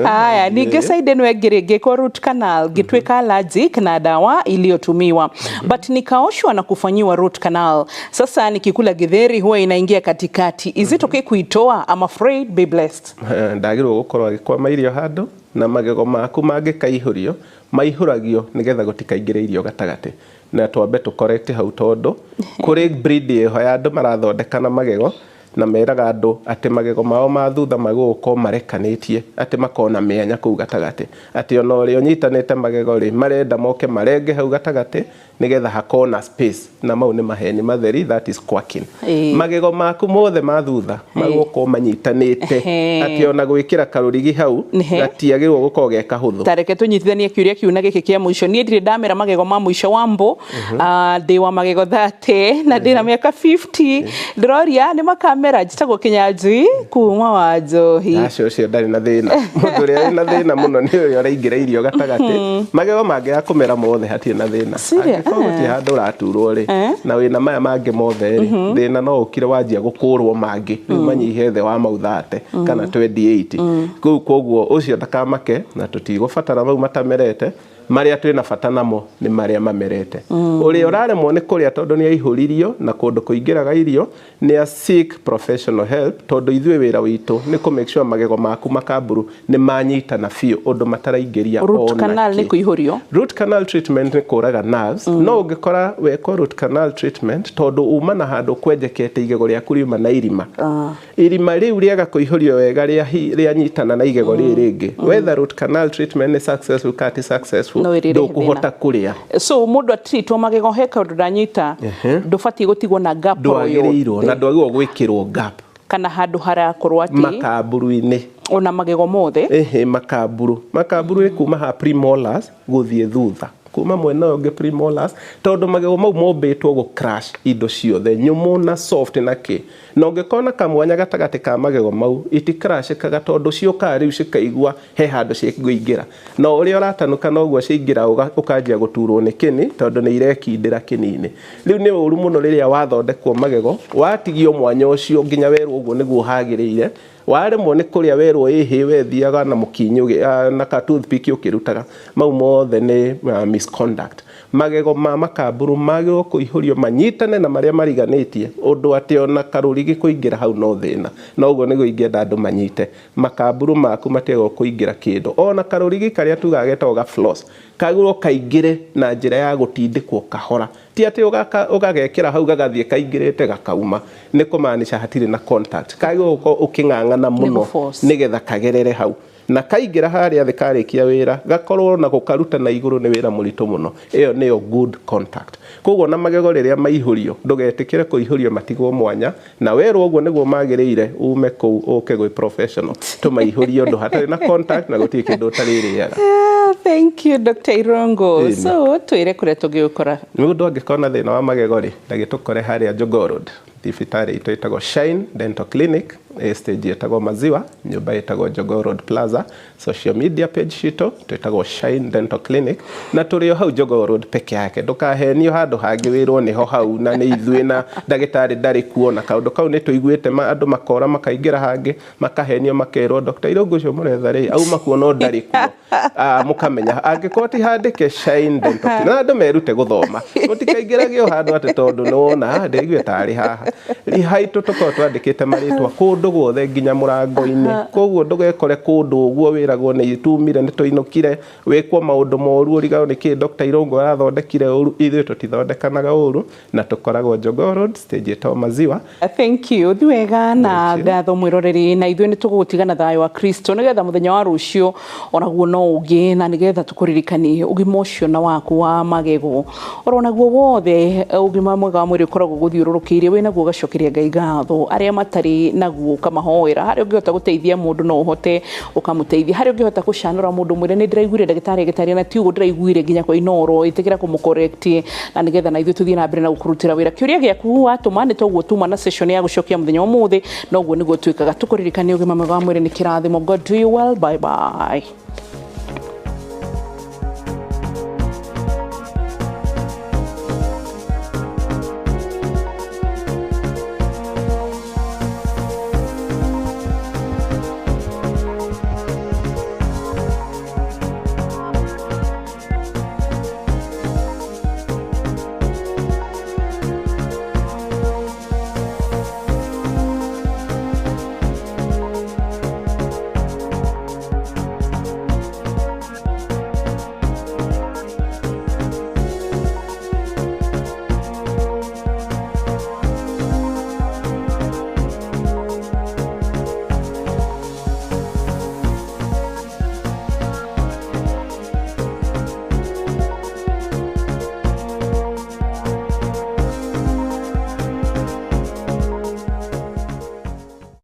Aya, ningĩ side ĩno ĩngĩ rĩ, ngĩkwo root canal ngĩtuĩka allergic na dawa iliyotumiwa, but nikaoshwa na kufanyiwa root canal. Sasa nikikula githeri huwa inaingia katikati. Is it okay kuitoa? I'm afraid. Be blessed. Ndagĩrĩirwo gũkorwo agĩkwama irio handũ, na magego maku mangĩkaihũrio maihũragio nĩgetha gũtikaingĩre irio gatagatĩ. Na twambe tũkorete hau, tondũ kũrĩ breed ĩho ya andũ marathondeka na magego na meraga andũ atĩ magego mao ma thutha magũgũkorwo marekanĩtie, atĩ makorwo na mĩanya kũu gatagatĩ, atĩ ona ũrĩa ũnyitanĩte magego rĩ, marenda moke marenge hau gatagatĩ nĩgetha hakorwo na space, na mau nĩ maheni matheri, that is quacking. Magego maku mothe ma thutha magũkorwo manyitanĩte, atĩ ona gwĩkĩra karũrigi hau gatiagĩrĩirwo gũkorwo ge kahũthũ. Tareke tũnyitithanie kĩũria kĩu na gĩkĩ kĩa mũico. Niĩ ndirĩ ndamera magego ma mũico wa mbũ, ndĩ wa magego 30 na ndĩ na mĩaka 50. Ndĩroria nĩ makamera. Njĩtagwo Kĩnyanjui kuma wa Njohi. Acio ũcio ndarĩ na thĩna. Mũndũ ũrĩa wĩna thĩna mũno nĩ ũrĩa ũraingĩra irio gatagatĩ. Magego mangĩaga kũmera mothe hatirĩ na thĩna. Angĩkorwo gũtirĩ handũ ũraturwo rĩ, na wĩna maya mangĩ mothe rĩ, thĩna no ũkire wanjia gũkũrwo mangĩ rĩu manyihe thĩ wa mau 30 kana 28 kũu. Koguo ũcio ndakamake, na tũtigũbatara mau matamerete. Marĩa twĩna bata namo nĩ marĩa mamerete. Ũrĩa ũraremwo nĩ kũrĩa tondũ nĩ aihũririo na kũndũ kũingĩraga irio, nĩ a seek professional help, tondũ ithuĩ wĩra witũ nĩ kũ make sure magego maku makamburu nĩ manyitana biũ ũndũ mataraingĩria. Root canal nĩ kũihũrio? Root canal treatment nĩ kũraga nerves. No ũngĩkora wekwo root canal treatment tondũ uma na handũ kwenjekete, igego rĩaku riuma na irima, irima rĩu rĩaga kũihũrio wega, rĩanyitana na igego rĩrĩ rĩngĩ, whether root canal treatment nĩ successful kana ti successful, ndũkũhota kũrĩa. So mũndũ atreatwo magego, he kaũndũ ndanyita, ndũbatiĩ gũtigwo na gap? Ndwagĩrĩirwo, na ndwagĩrĩirwo gwĩkĩrwo gap. Kana handũ harakorwo atĩ Makamburu-inĩ. Ona magego mothe? Ĩhĩ, makamburu nĩ kuma ha premolars gũthiĩ thutha, kuma mwena ũyũ ũngĩ premolars, tondũ magego mau mombĩtwo gũ crush indo ciothe nyũmũ na soft na kĩ, na ũngĩkorwo na kamwanya gatagatĩ ka magego mau, itikrashĩkaga, tondũ ciũkaga rĩu cikaigua he handũ cikũingĩra, na ũrĩa ũratanuka noguo ciaingĩra, ũkanjia gũturwo nĩ kĩni, tondũ nĩ irekindĩra kĩni-inĩ. Rĩu nĩ ũru mũno rĩrĩa wathondekwo magego watigio mwanya ũcio nginya werwo ũguo nĩguo hagĩrĩire, waremwo nĩ kũrĩa, werwo ĩhĩ we thiaga na mũkinyo na ka toothpick ũkĩrutaga. Mau mothe nĩ misconduct. Magego ma makamburu magĩrĩirwo kũihũrio manyitane na marĩa mariganĩtie ũndũ atĩ ona karũrigi kũingĩra hau no thĩna. Na ũguo nĩguo ingĩenda andũ manyite, makamburu maku matiagĩrĩirwo kũingĩra kĩndũ, ona karũrigi karĩa tugaga getagwo ga floss kagĩrĩirwo kaingĩre na njĩra ya gũtindĩkwo kahora, ti atĩ ũgagekĩra hau gagathiĩ kaingĩrĩte gakauma, nĩ kũmaanisha hatirĩ na contact. Kagĩrĩirwo gũkorwo ũkĩng'ang'ana mũno nĩgetha kagerere hau, na kaingĩra harĩa thĩ karĩkia wĩra gakorwo na gũkaruta na igũrũ nĩ wĩra mũritũ mũno. Ĩyo nĩyo good contact. Koguo na magego rĩrĩa maihũrio, ndũgetĩkĩre kũihũrio matigwo mwanya, na werwo ũguo nĩguo magĩrĩire, ume kũu ũke gwĩ professional tũmaihũrie ũndũ hatarĩ na contact na gũtirĩ kĩndũ ũtarĩrĩaga. Thank you, Dr. Irungu. So twĩre kũrĩa tũngĩgũkora. Mũndũ angĩkorwo na thĩna wa magego rĩ, ndagĩtũkore harĩa Jogoo Road, thibitarĩ itũ ĩtagwo Shine Dental Clinic, stage ĩtagwo Maziwa, nyũmba ĩtagwo Jogoo Road Plaza. Social media page citũ twĩtagwo Shine Dental Clinic, na tũrĩ o hau Jogoo Road peke yake. Ndũkahenio handũ hangĩ wĩrwo nĩho hau na nĩ ithuĩ na ndagĩtarĩ ndarĩ kuo, na kaũndũ kau nĩ tũiguĩte andũ makora makaingĩra hangĩ makahenio makerwo Dr. Irungu ũcio mũretha rĩ auma kuo no ndarĩ kuo. Mũkamenya angĩkorwo ti handĩke Shine Dental Clinic, na andũ merute gũthoma, mũtikaingĩrage o handũ atĩ tondũ nĩ wona ndĩigue tarĩ haha haitũ. Tũkorwo twandĩkĩte marĩtwa kũndũ guothe nginya mũrango-inĩ, koguo ndũgekore kũndũ ũguo wĩragwo nĩ tumire nĩ tũinũkire wĩkwo maũndũ moru, ũrigagwo nĩ kĩ Dr. Irungu arathondekire ũru. Ithuĩ tũtithondekanaga ũru, na tũkoragwo Jogoo Road, stage ĩtagwo Maziwa. Thank you, thi wega na ngatho mwĩroreri, na ithuĩ nĩ tũgũgũtiga thayũ wa Kristo, nĩgetha mũthenya wa rũciũ onaguo no ũngĩ, na nĩgetha tũkũririkanie ũgima ũcio na waku wa magego oro naguo wothe. Ũgima mwega wa mwĩrĩ ũkoragwo gũthiũrũrũkĩirie wĩnaguo. naguo ũgacokeria Ngai ngatho, arĩa matarĩ naguo ũkamahoera, harĩa ũngĩhota gũteithia mũndũ no ũhote ũkamũteithia, harĩa ũngĩhota gũcanũra mũndũ mwĩre nĩ ndĩraiguire ndagĩtarĩ agĩtaria na ti ũguo ndĩraiguire nginya kwa Inooro, ĩtĩkĩra kũmũ-correct na nĩgetha na ithuĩ tũthiĩ na mbere na gũkũrutĩra wĩra. Kĩũria gĩaku watũma nĩ toguo tuma na session ya gũcokia mũthenya wa ũmũthĩ, noguo nĩguo twĩkaga. Tũkũririkania ũgima mwega wa mwĩrĩ nĩ kĩrathimo. God do you well. Bye bye.